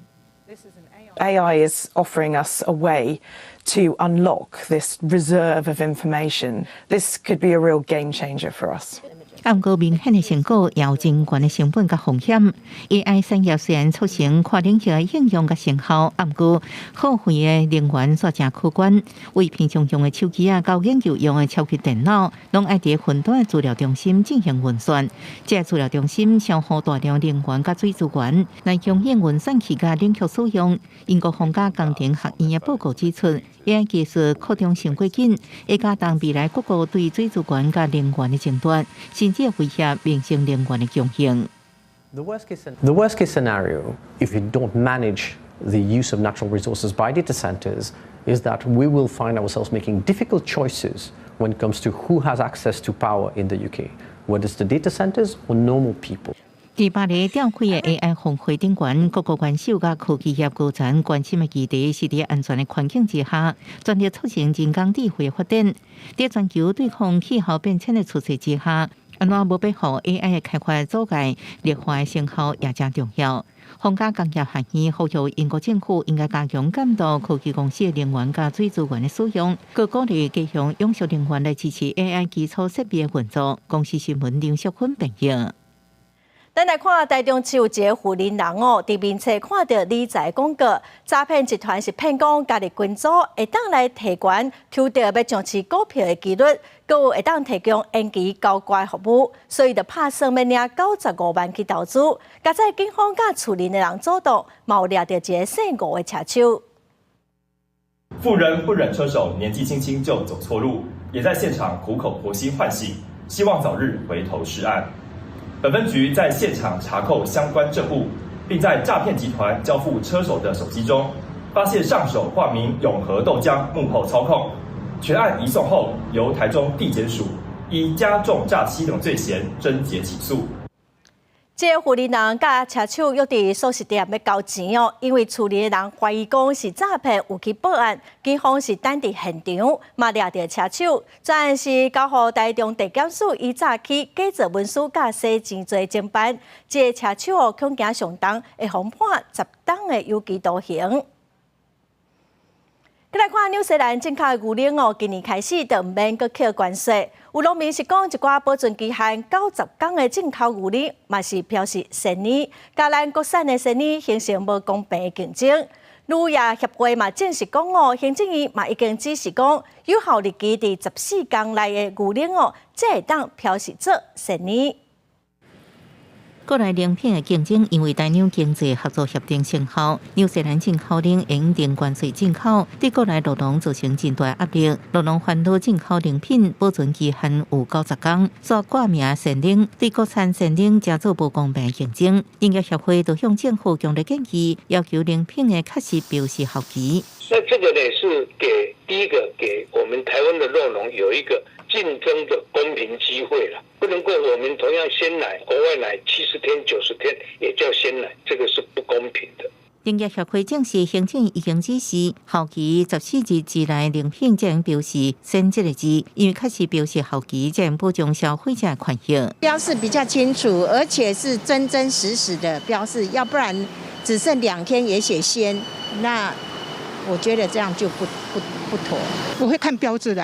AI is offering us a way to unlock this reserve of information. This could be a real game changer for us. 啊，毋過明顯的成果也有真懸的成本佮風險。AI 產業雖然促成跨領域的應用佮成效，啊，毋過耗費的能源煞誠可觀。為平常用的手機啊，到研究用的超級電腦，攏愛佇雲端的資料中心進行運算。這個資料中心消耗大量能源佮水資源，來供應運算器佮冷卻使用。英國皇家工程學院的報告指出，AI 技術擴張傷過緊，會加重未來各國對水資源佮能源的爭奪，甚至威脅民生能源的供應。 The worst case scenario, if you don't manage the use of natural resources by data centers, is that we will find ourselves making difficult choices when it comes to who has access to power in the UK, whether it's the data centers or normal people. 佇巴黎召開的 AI 峰會頂懸，各國元首佮科技業高層關心的議題是佇安全的環境之下，全力促成人工智慧的發展。佇全球對抗氣候變遷的趨勢之下，按怎無欲予 AI 的開發阻礙，立法的成效也誠重要。皇家工業學院呼籲英國政府應該加強監督科技公司的能源佮水資源的使用，閣鼓勵加強永續能源來支持 AI 基礎設備的運作。公視新聞林淑芬編譯。咱來看台中市有一个婦人人哦，佇面冊看著理財廣告，詐騙集團是騙講加入群組會當來提懸抽著欲上市股票的機率，閣有會當提供延期交割服務，所以就拍算欲領95萬去投資。佳哉警方佮厝內的人阻擋，嘛有掠著一个姓吳的車手。婦人不忍車手年紀輕輕就走錯路，也在現場苦口婆心喚醒，希望早日回頭是岸。本分局在現場查扣相關證物，並在詐騙集團交付車手的手機中，發現上手化名永和豆漿幕後操控。全案移送後，由台中地檢署依加重詐欺等罪嫌偵結起訴。這个婦人人佮車手約佇素食店欲交錢哦，因為厝裡的人懷疑講是詐騙，有去報案，警方是等佇現場，嘛掠著車手，專案是交予台中地檢署依詐欺、假造文書佮洗錢罪偵辦。這个車手哦，恐驚上重，會予判10冬的有期徒刑。來看紐西蘭進口的牛奶哦，今年開始就毋免閣扣關稅。有農民是講，一寡保存期限90天的進口牛奶，嘛是標示鮮奶，佮咱國產的鮮奶形成無公平的競爭。乳業協會嘛證實講哦，行政院嘛已經指示講，有效日期佇14天內的牛奶哦，才會當標示做鮮奶。國內奶品的競爭，因為台紐經濟合作協定生效，紐西蘭進口奶用零關稅進口，對國內酪農造成真大壓力。酪農煩惱進口奶品保存期限有90天，煞掛名鮮奶，對國產鮮奶成做無公平競爭。農業協會就向政府強烈建議，要求奶品的確實標示效期。那這個呢，是給第一個給我們台灣的酪農有一個競爭的公平機會了，不能夠我們同樣鮮奶，國外奶70天、90天也叫鮮奶，這個是不公平的。農業協會證實，行政已經指示，效期14日之內奶品才能標示鮮這個字，因為確實標示效期，才能保障消費者權益。標示比較清楚，而且是真真實實的標示，要不然只剩2天也寫鮮，那我覺得這樣就不妥。我會看標誌的。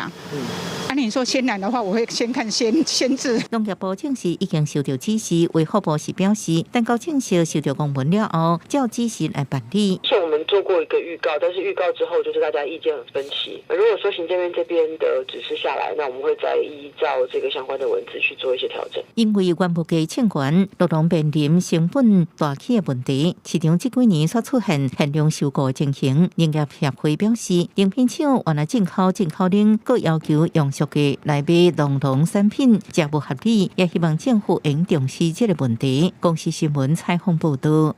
啊，你說鮮奶的話，我會先看鮮鮮字。農業部證實已經收到指示，衛福部是表示，等到正式收到公文了後，照指示來辦理。是我們做過一個預告，但是預告之後就是大家意見很分歧。如果說行政院這邊的指示下來，那我們會再依照這個相關的文字去做一些調整。因為原物價衝懸，酪農面臨成本大起的問題，市場這幾年所出現限量收購的情形，農業協會表示，奶品廠原來進口奶，閣要求用俗價來賣酪農產品，誠無合理，也希望政府應重視這個問題。公視新聞採訪報導。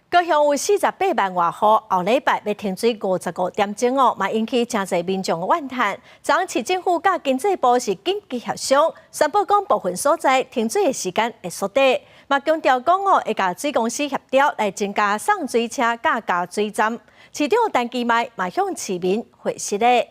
高雄有48萬外戶，後禮拜欲停水55點鐘哦，嘛引起誠濟民眾的怨嘆。昨昏市政府佮經濟部是緊急協商，宣布講部分所在停水的時間會縮短，嘛強調講哦，會佮水公司協調來增加送水車佮加水站。市長陳其邁嘛向市民回實咧。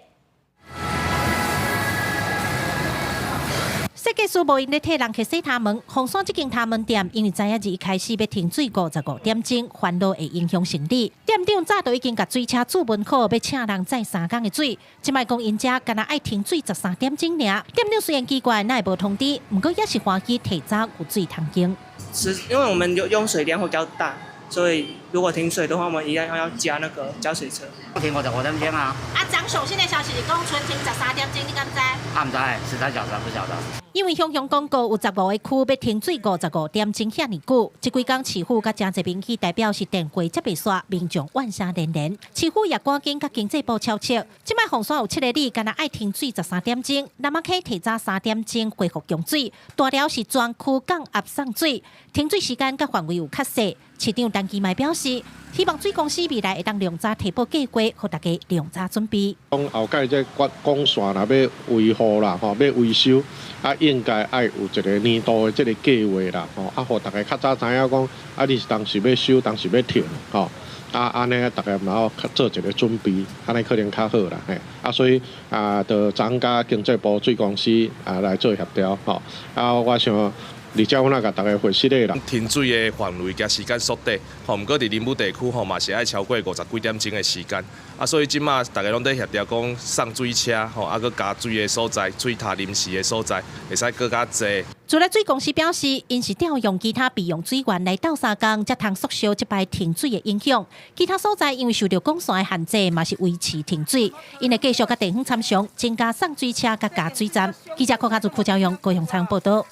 設計師無閒咧替人客洗頭毛，鳳山這間頭毛店因為知影日開始欲停水55點鐘，煩惱會影響生理。店長早就已經共水車注文好，欲請人載3工的水。這擺講𪜶遮干焦愛停水13點鐘爾。店長雖然奇怪，哪會無通知，毋過也是歡喜提早有水通用。是因為我們用水量會比較大，所以如果停水的話，我們一樣要加那個加水車。停55點鐘啊！啊，昨上新的消息是講春停13點鐘，你敢知？啊，毋知，實在曉得不曉得。因為雄雄廣告有15個區欲停水55點鐘遐爾久，這幾工市府佮誠濟民意代表是電話接袂煞，民眾怨聲連連。市府也趕緊佮經濟部敲尺，這擺鳳山有7個里，干焦愛停水13點鐘，南仔溪提早3點鐘恢復供水，大寮是全區降壓送水，停水時間佮範圍有較細。市長陳其邁表示，希望水公司未來會當量早提報計劃，予大家量早準備。講後蓋這管線若欲維護啦，吼，欲維修，啊，應該愛有一個年度的這個計劃啦，吼，啊，予大家較早知影講，啊，你是當時欲修，當時欲停，吼，啊，按呢，大家嘛好做一個準備，按呢可能較好啦，嘿，啊，所以啊，就昨佮經濟部水公司啊來做協調，吼，啊，我想。而且阮也共大家回釋的啦。停水的範圍佮時間縮短，吼，毋過佇林武地區吼嘛是愛超過50幾點鐘的時間，啊，所以這馬大家攏佇協調講送水車，吼，啊，閣加水的所在，水塔臨時的所在，會使閣較濟。除了水公司表示，𪜶是調用其他備用水源來鬥相共，才通縮小這擺停水的影響。其他所在因為受著管線的限制，嘛是維持停水。𪜶會繼續佮地方參詳，增加送水車佮加水站。記者郭家祖、柯昭勇高雄採訪報導。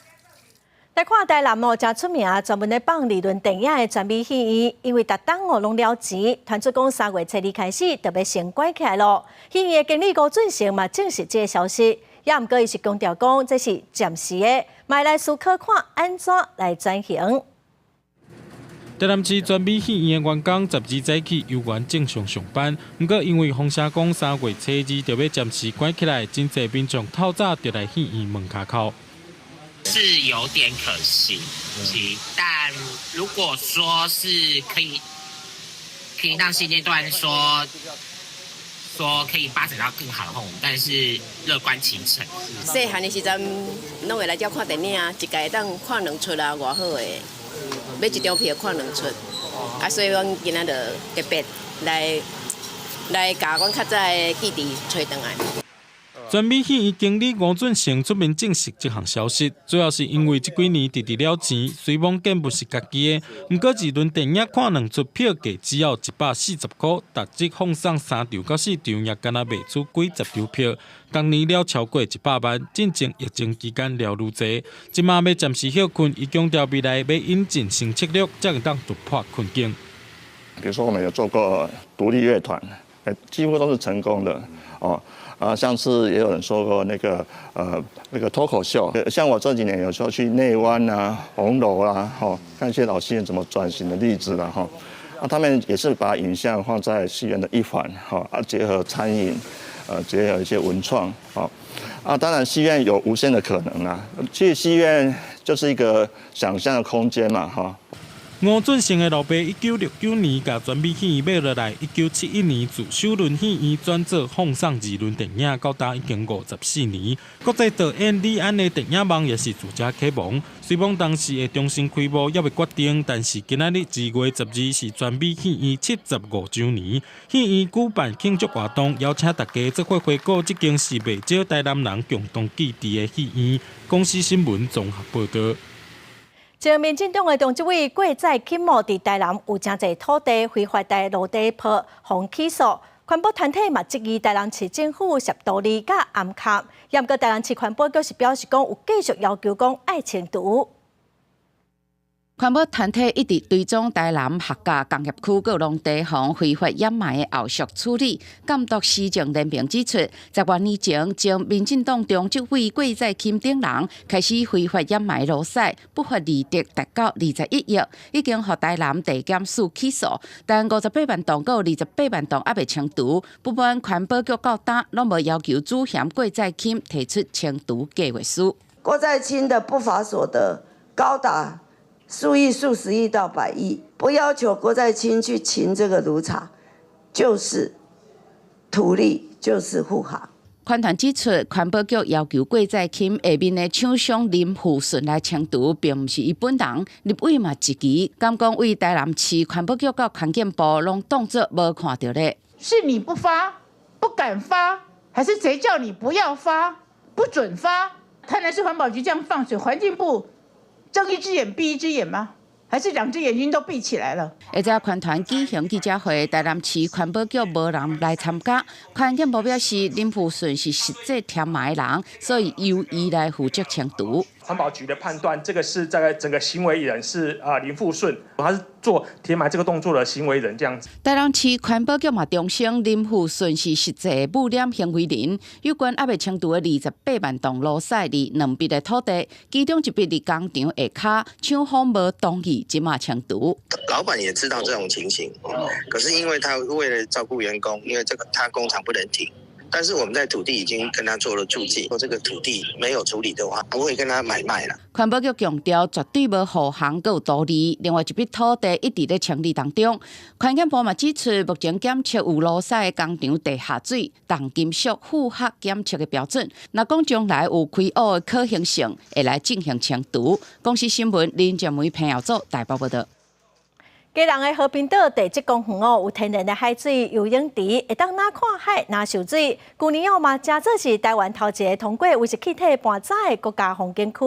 來看台南哦，誠出名，專門咧放理論電影的全美戲院，因為逐冬哦攏了錢，傳出講3月初2開始就欲先關起來囉。戲院的經理吳俊成嘛證實這個消息，也毋過伊是強調講這是暫時的，嘛會來思考看按怎來轉型。台南市全美戲院的員工12早起猶原正常上班，毋過因為風聲講3月初2就欲暫時關起來，真濟民眾透早就來戲院門跤口。是有點可惜，但如果說是可以讓現階段說可以發展到更好的話，我們當然是樂觀其成。細漢的時陣，攏會來遮看電影啊，一家會當看兩齣啊，偌好的，買一張票看兩齣，啊，所以阮今仔就特別來來共阮較早的記憶揣轉來。全美戲院經理吳俊成出面證實這項消息，主要是因為這幾年直直了錢，雖罔見不是家己的，毋過二輪電影看兩齣票價只要140塊，逐日放送三場到四場，也干焦賣出幾十張票。逐年了超過100萬，進前疫情期間了愈濟，這馬欲暫時歇睏，伊強調未來欲引進新策略，才會當突破困境。比如說，我們有做過獨立樂團，幾乎都是成功的，哦。啊，上次也有人說過那個脫口秀，像我這幾年有時候去內灣啊、紅樓啊，吼，看一些老戲院怎麼轉型的例子啦，吼，啊，他們也是把影像放在戲院的一環，吼，啊，結合餐飲，結合一些文創，啊，當然戲院有無限的可能啦，其實戲院就是一個想象的空間嘛，哈。吳俊成的老爸1969年共全美戲院買落來，1971年自首輪戲院轉做放送二輪電影，到今已經54年。國際導演李安的電影夢也是自這啟蒙。雖罔當時會重新開幕猶未決定，但是今仔日2月12是全美戲院75週年，戲院舉辦慶祝活動，邀請大家做伙回顧這間是袂少台南人共同記憶的戲院。公視新聞綜合報導。前民進黨的中執委郭在欽哦，佇台南有誠濟土地非法佇路底鋪，予起訴。環保團體嘛質疑台南市政府涉圖利佮暗崁，毋過台南市環保局是表示講有繼續要求講愛清除。環保團體一直追蹤台南客家工業區閣農地方非法掩埋的後續處理。監督市政聯盟指出，10多年前，前民進黨中執委郭在欽等人開始非法掩埋爐屎，不法利得達到21億，已經予台南地檢署起訴，但58萬棟閣28萬棟猶未清除。不滿環保局到今攏無要求主嫌郭在欽提出清除計劃書。郭在清的不法所得高達數億、數十億到百億，不要求郭在清去清這個爐查，就是圖利，就是護航。環團指出，環保局要求郭在欽下面的廠商林富順來清除，並毋是伊本人。立委嘛質疑，敢講對台南市環保局佮環境部攏當作無看著咧。是你不發，不敢發，還是誰叫你不要發，不准發？台南市環保局這樣放水，環境部睜一隻眼閉一隻眼嗎？還是兩隻眼睛都閉起來了？下晝環團舉行記者會，台南市環保局無人來參加。環境部表示，林富順是實際填埋人，所以由伊來負責清除。環保局的判斷，這個是在整個行為人是啊林富順，他是做填埋這個動作的行為人，這樣子。台南市環保局嘛，重申林富順是實際污染行為人。有關猶未清除的28萬棟爐屎佇兩筆的土地，其中一筆佇工廠下跤，廠方無同意，這馬清除。老闆也知道這種情形，可是因為他為了照顧員工，因為這個他工廠不能停。但是我們在土地已經跟他做了註記，說這個土地沒有處理的話，不會跟他買賣了。環保局強調，絕對無護航閣有圖利。另外一筆土地一直咧清理當中。環境部嘛指出，目前檢測有爐屎的工廠地下水重金屬符合檢測的標準。若講將來有開挖的可行性，會來進行清除。公視新聞林靜梅彭耀祖台北報導。基隆的和平島地質公園哦，有天然的海水游泳池，會當若看海若泅水。舊年哦嘛，成做是台灣頭一个通過溫室氣體盤查的國家風景區。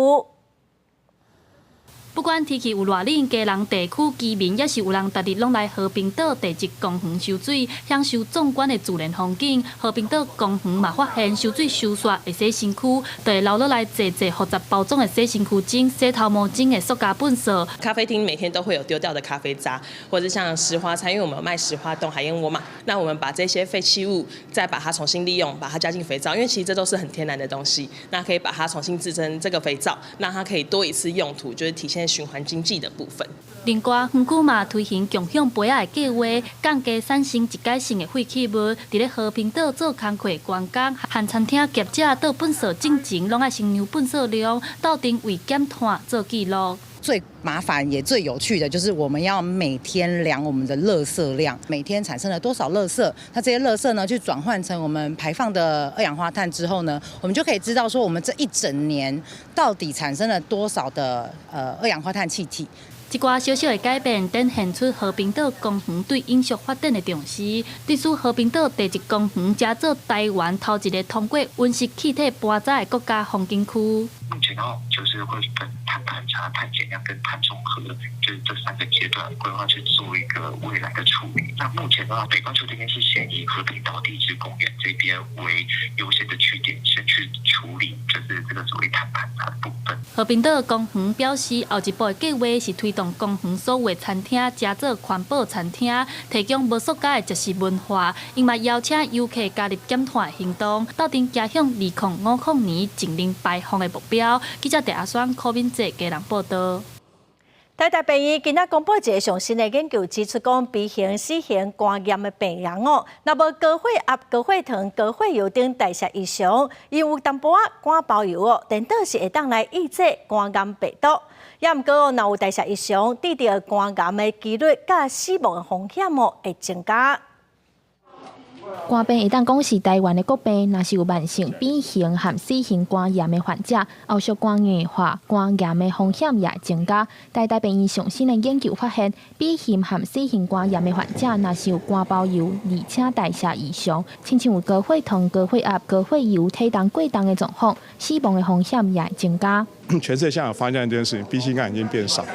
不管天氣有偌冷，基隆地區居民抑是有人逐日攏來和平島地質公園泅水，享受壯觀的自然風景。和平島公園嘛發現泅水泅煞會洗身軀，就會留落來濟濟複雜包裝的洗身軀巾、洗頭毛巾的塑膠糞掃。咖啡廳每天都會有丟掉的咖啡渣，或者像石花菜，因為我們有賣石花凍海燕窩嘛，那我們把這些廢棄物再把它重新利用，把它加進肥皂，因為其實這都是很天然的東西，那可以把它重新製成這個肥皂，讓它可以多一次用途，就是體現循環經濟的部分。另外，園區嘛推行共享杯仔的計劃，降低產生一改性的廢棄物。佇咧和平島做工課員工，和餐廳業者倒糞掃進前，攏愛先量糞掃量，鬥陣為減碳做記錄。最麻煩也最有趣的就是我們要每天量我們的垃圾量，每天產生了多少垃圾？那這些垃圾呢，去轉換成我們排放的二氧化碳之後呢，我們就可以知道說我們這一整年到底產生了多少的二氧化碳氣體。一寡小小的改變，展現出和平島公園對永續發展的重視。致使和平島地質公園成做台灣頭一个通過溫室氣體盤查的國家風景區。目前的話，就是會分碳盤查、碳減量跟碳中和，就是這三個階段規劃去做一個未來的處理。那目前的話，北半球這邊是先以和平島地質公園這邊為優先的據點，先去處理，就是這個所謂碳盤查的部分。和平島公園表示，後一步的計劃是推動公園所有的餐廳加做環保餐廳，提供無塑膠的食食文化。𪜶嘛邀請遊客加入減碳行動，鬥陣走向2050年淨零排放的目標。記者鄭阿雙、柯敏哲家人報道。台大病院今仔公布一个上新的研究，指出講 B 型、C 型肝炎的病人哦，若無高血壓、高血糖、高血油等代謝異常，𪜶有淡薄仔肝包油哦，顛倒是會當來抑制肝癌病毒。也毋過哦，若有代謝異常，得著肝癌的幾率佮死亡的風險哦會增加。肝病會當講是台灣的國病，若是有慢性 B 型和 C 型肝炎的患者，後續肝硬化、肝癌的風險也會增加。台大病院上新的研究發現，B 型和 C 型肝炎的患者，若是有肝包油，而且代謝異常，親像有高血糖、高血壓、高血油、體重過重的狀況，死亡的風險也會增加。全世界現在有發現一件事情，B 型肝已經變少。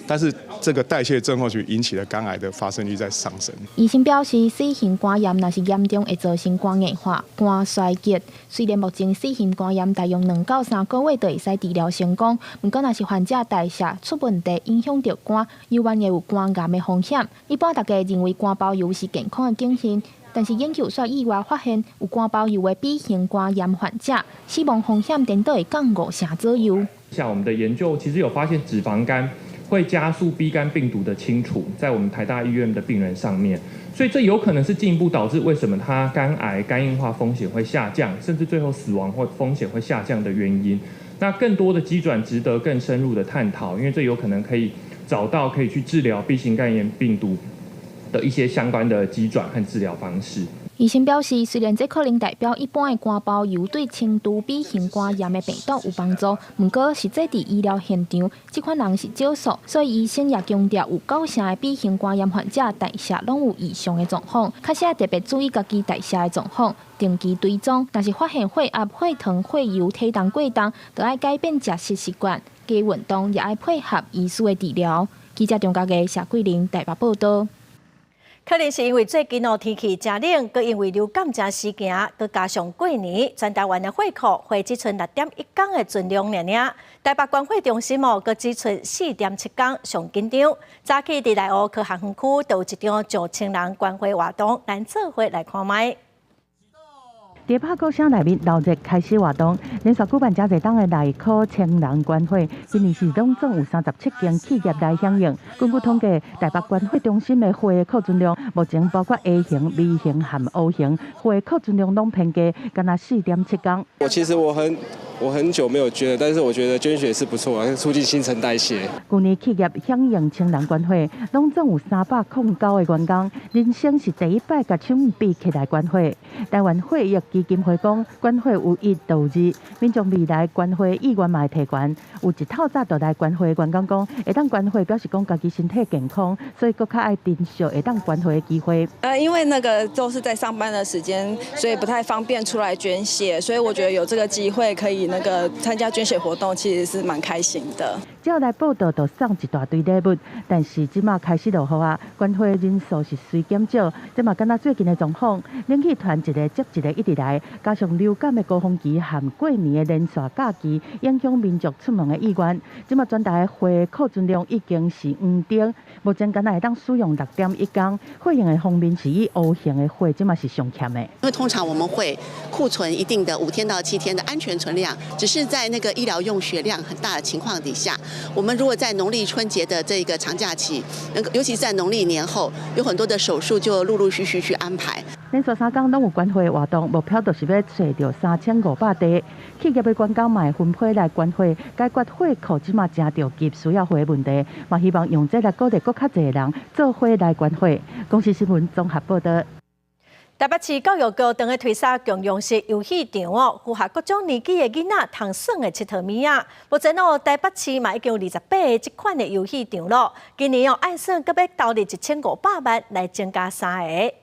但是這個代謝症候群引起的肝癌的發生率在上升。醫生表示，C 型肝炎若是嚴重，會造成肝硬化、肝衰竭。雖然目前 C 型肝炎大約2到3個月就會使治療成功，毋過若是患者代謝出問題，影響著肝，猶原會有肝癌的風險。一般大家認為肝包油是健康的警訊，但是研究卻意外發現，有肝包油的 B 型肝炎患者，死亡風險顛倒會降5成左右。像我們的研究其實有發現脂肪肝會加速 B 肝病毒的清除，在我們台大醫院的病人上面，所以這有可能是進一步導致為什麼他肝癌、肝硬化風險會下降，甚至最後死亡或風險會下降的原因。那更多的機轉值得更深入的探討，因為這有可能可以找到可以去治療 B 型肝炎病毒的一些相關的機轉和治療方式。醫生表示，雖然這可能代表一般的肝包油對輕度 B 型肝炎的病毒有幫助，毋過實際佇醫療現場，這款人是少數，所以醫生也強調，有9成的 B 型肝炎患者代謝攏有異常的狀況，確實特別注意家己代謝的狀況，定期追蹤。若是發現血壓、血糖、血油、體重過重，就愛改變食食習慣，加運動，也愛配合醫師的治療。記者張家傑、謝桂玲台北報道。可能是因為最近哦天氣誠冷，閣因為流感誠時行，閣加上過年，全台灣的血庫血只賰6.1工的存量爾爾。台北捐血中心哦，閣只賰4.7工，上緊張。早起佇內湖科學園區，就有一場上千人捐血活動，咱做伙來看覓。佇百古城內面鬧熱開始活動，連續舉辦誠濟冬的內科千人捐血，今年是攏總有37間企業來響應。根據統計，台北捐血中心的血庫存量，目前包括 A 型、B 型和 O 型，血庫存量攏偏低，干焦4.7工。我其實我很久沒有捐了，但是我覺得捐血是不錯，促進新陳代謝。舊年企業響應千人捐血，攏總有309個員工，人生是第一擺共手比起來捐血。台灣血液基金會講，捐血有一就有二，民眾未來捐血意願嘛會提懸。有一透早就來捐血的員工講，會當捐血表示講家己身體健康，所以閣較愛珍惜會當捐血的機會。因為那個都是在上班的時間，所以不太方便出來捐血，所以我覺得有這個機會可以那個參加捐血活動，其實是蠻開心的。只要來報到，就送一大堆禮物。但是這馬開始落雨啊，捐血人數是隨減少。這嘛敢若最近的狀況，冷氣團一個接一個一直來，加上流感的高峰期和過年的連續假期，影響民眾出門的意願。這馬全台血庫存量已經是黃燈，目前干焦會當使用6.1工。血型的方面是以 O 型的血，這馬是上欠的。因為通常我們會庫存一定的5天到7天的安全存量，只是在那個醫療用血量很大的情況底下，我們如果在農曆春節的這個長假期，尤其在農曆年後，有很多的手術就陸陸續續去安排。連續3工攏有捐血活動，目標就是欲揣著3500袋。企業的員工嘛會分批來捐血，解決血庫這馬誠著急需要血的問題，嘛希望用這來鼓勵閣較濟人做伙來捐血。公視新聞綜合報道。台北市教育局正咧推捒共融式遊戲場哦，符合各種年紀的囡仔通耍的𨑨迌物仔。目前哦，台北市嘛已經有28個這款的遊戲場咯。今年哦，按算閣欲投入1500萬來增加三個。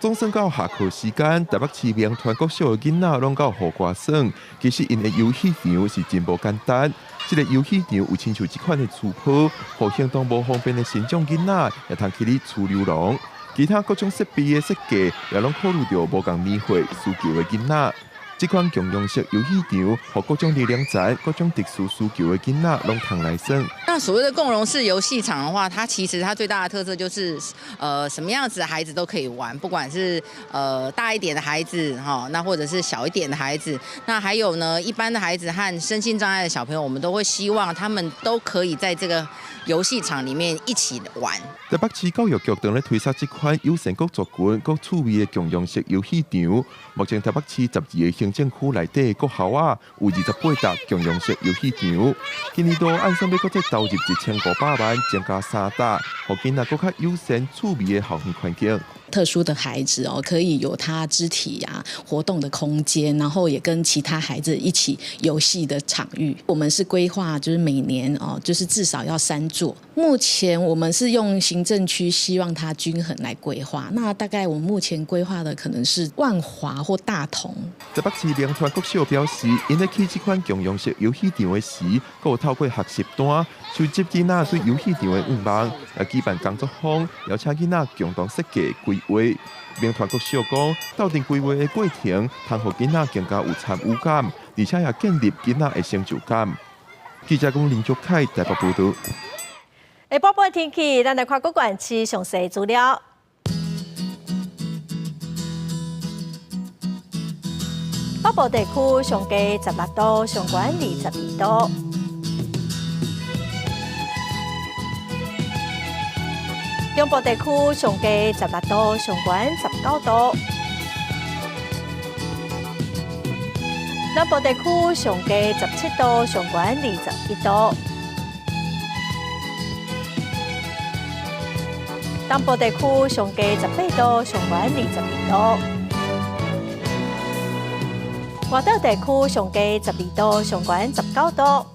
總算到下課時間，台北市民團國小的囡仔攏到雨外耍。其實𪜶的遊戲場是真無簡單。這个遊戲場有親像這款的厝鋪，予行動無方便的身障囡仔會通去裡趨溜廊。其他各種設備的設計，也攏考慮著無仝年歲需求的囡仔。這款共融式遊戲場，予各種年齡層、各種特殊需求的囡仔攏通來耍。那所謂的共融式遊戲場的話，它其實它最大的特色就是，什麼樣子的孩子都可以玩，不管是大一點的孩子哈，那或者是小一點的孩子，那還有呢，一般的孩子和身心障礙的小朋友，我們都會希望他們都可以在這個遊戲場裡面一起玩。台北市教育局正咧推捒這款友善閣族群、閣趣味的共融式遊戲場。目前台北市12个行政區內底國校仔有28搭共融式遊戲場。今年度按算欲閣再投入1500萬，增加3搭，予囡仔閣較友善趣味的校園環境。特殊的孩子哦，可以有他肢體啊活動的空間，然後也跟其他孩子一起遊戲的場域。我們是規劃就是每年哦，就是至少要3座。目前我們是用行政區希望它均衡來規劃，那大概我們目前規劃的可能是萬華或大同。台北市銘傳國小表示，𪜶咧起這款共融式遊戲場的時，閣有透過學習單收集囡仔對遊戲場的願望，也舉辦工作坊，邀請囡仔共同設計規劃。銘傳國小講，鬥陣規劃的過程，通予囡仔更加有參與感，而且也建立囡仔的成就感。記者講林卓凱台北報導。下晡半天氣，咱來看各縣市詳細資料。北部地區上低16度，上懸22度。中部地區上低16度，上懸19度。南部地區上低17度，上懸21度。東部地區上低18度，上懸22度。外島地區上低12度，上懸19度。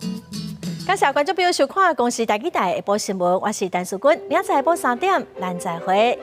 感謝觀眾朋友收看《公視台語台》下晡新聞，我是陳淑君，明仔載下晡3點，咱再會。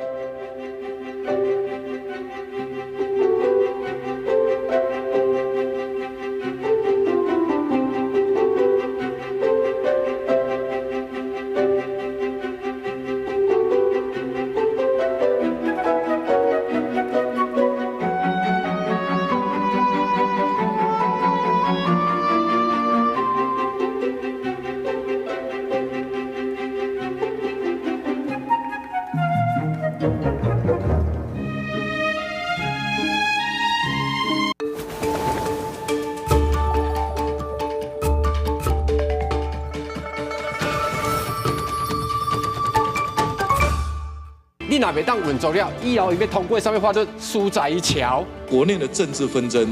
你若袂當運作了，以後伊欲通過啥物法律，輸在橋。國內的政治紛爭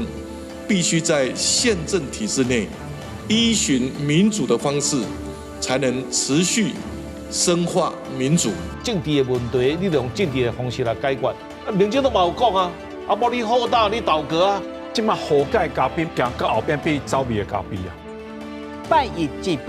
必須在憲政體制內，依循民主的方式，才能持續深化民主。政治的問題，你用政治的方式來解決。啊，民進黨嘛有講啊，啊，無你好打，你倒戈啊。這馬好蓋咖啡行到後邊變走味的咖啡啊。拜一祭拜。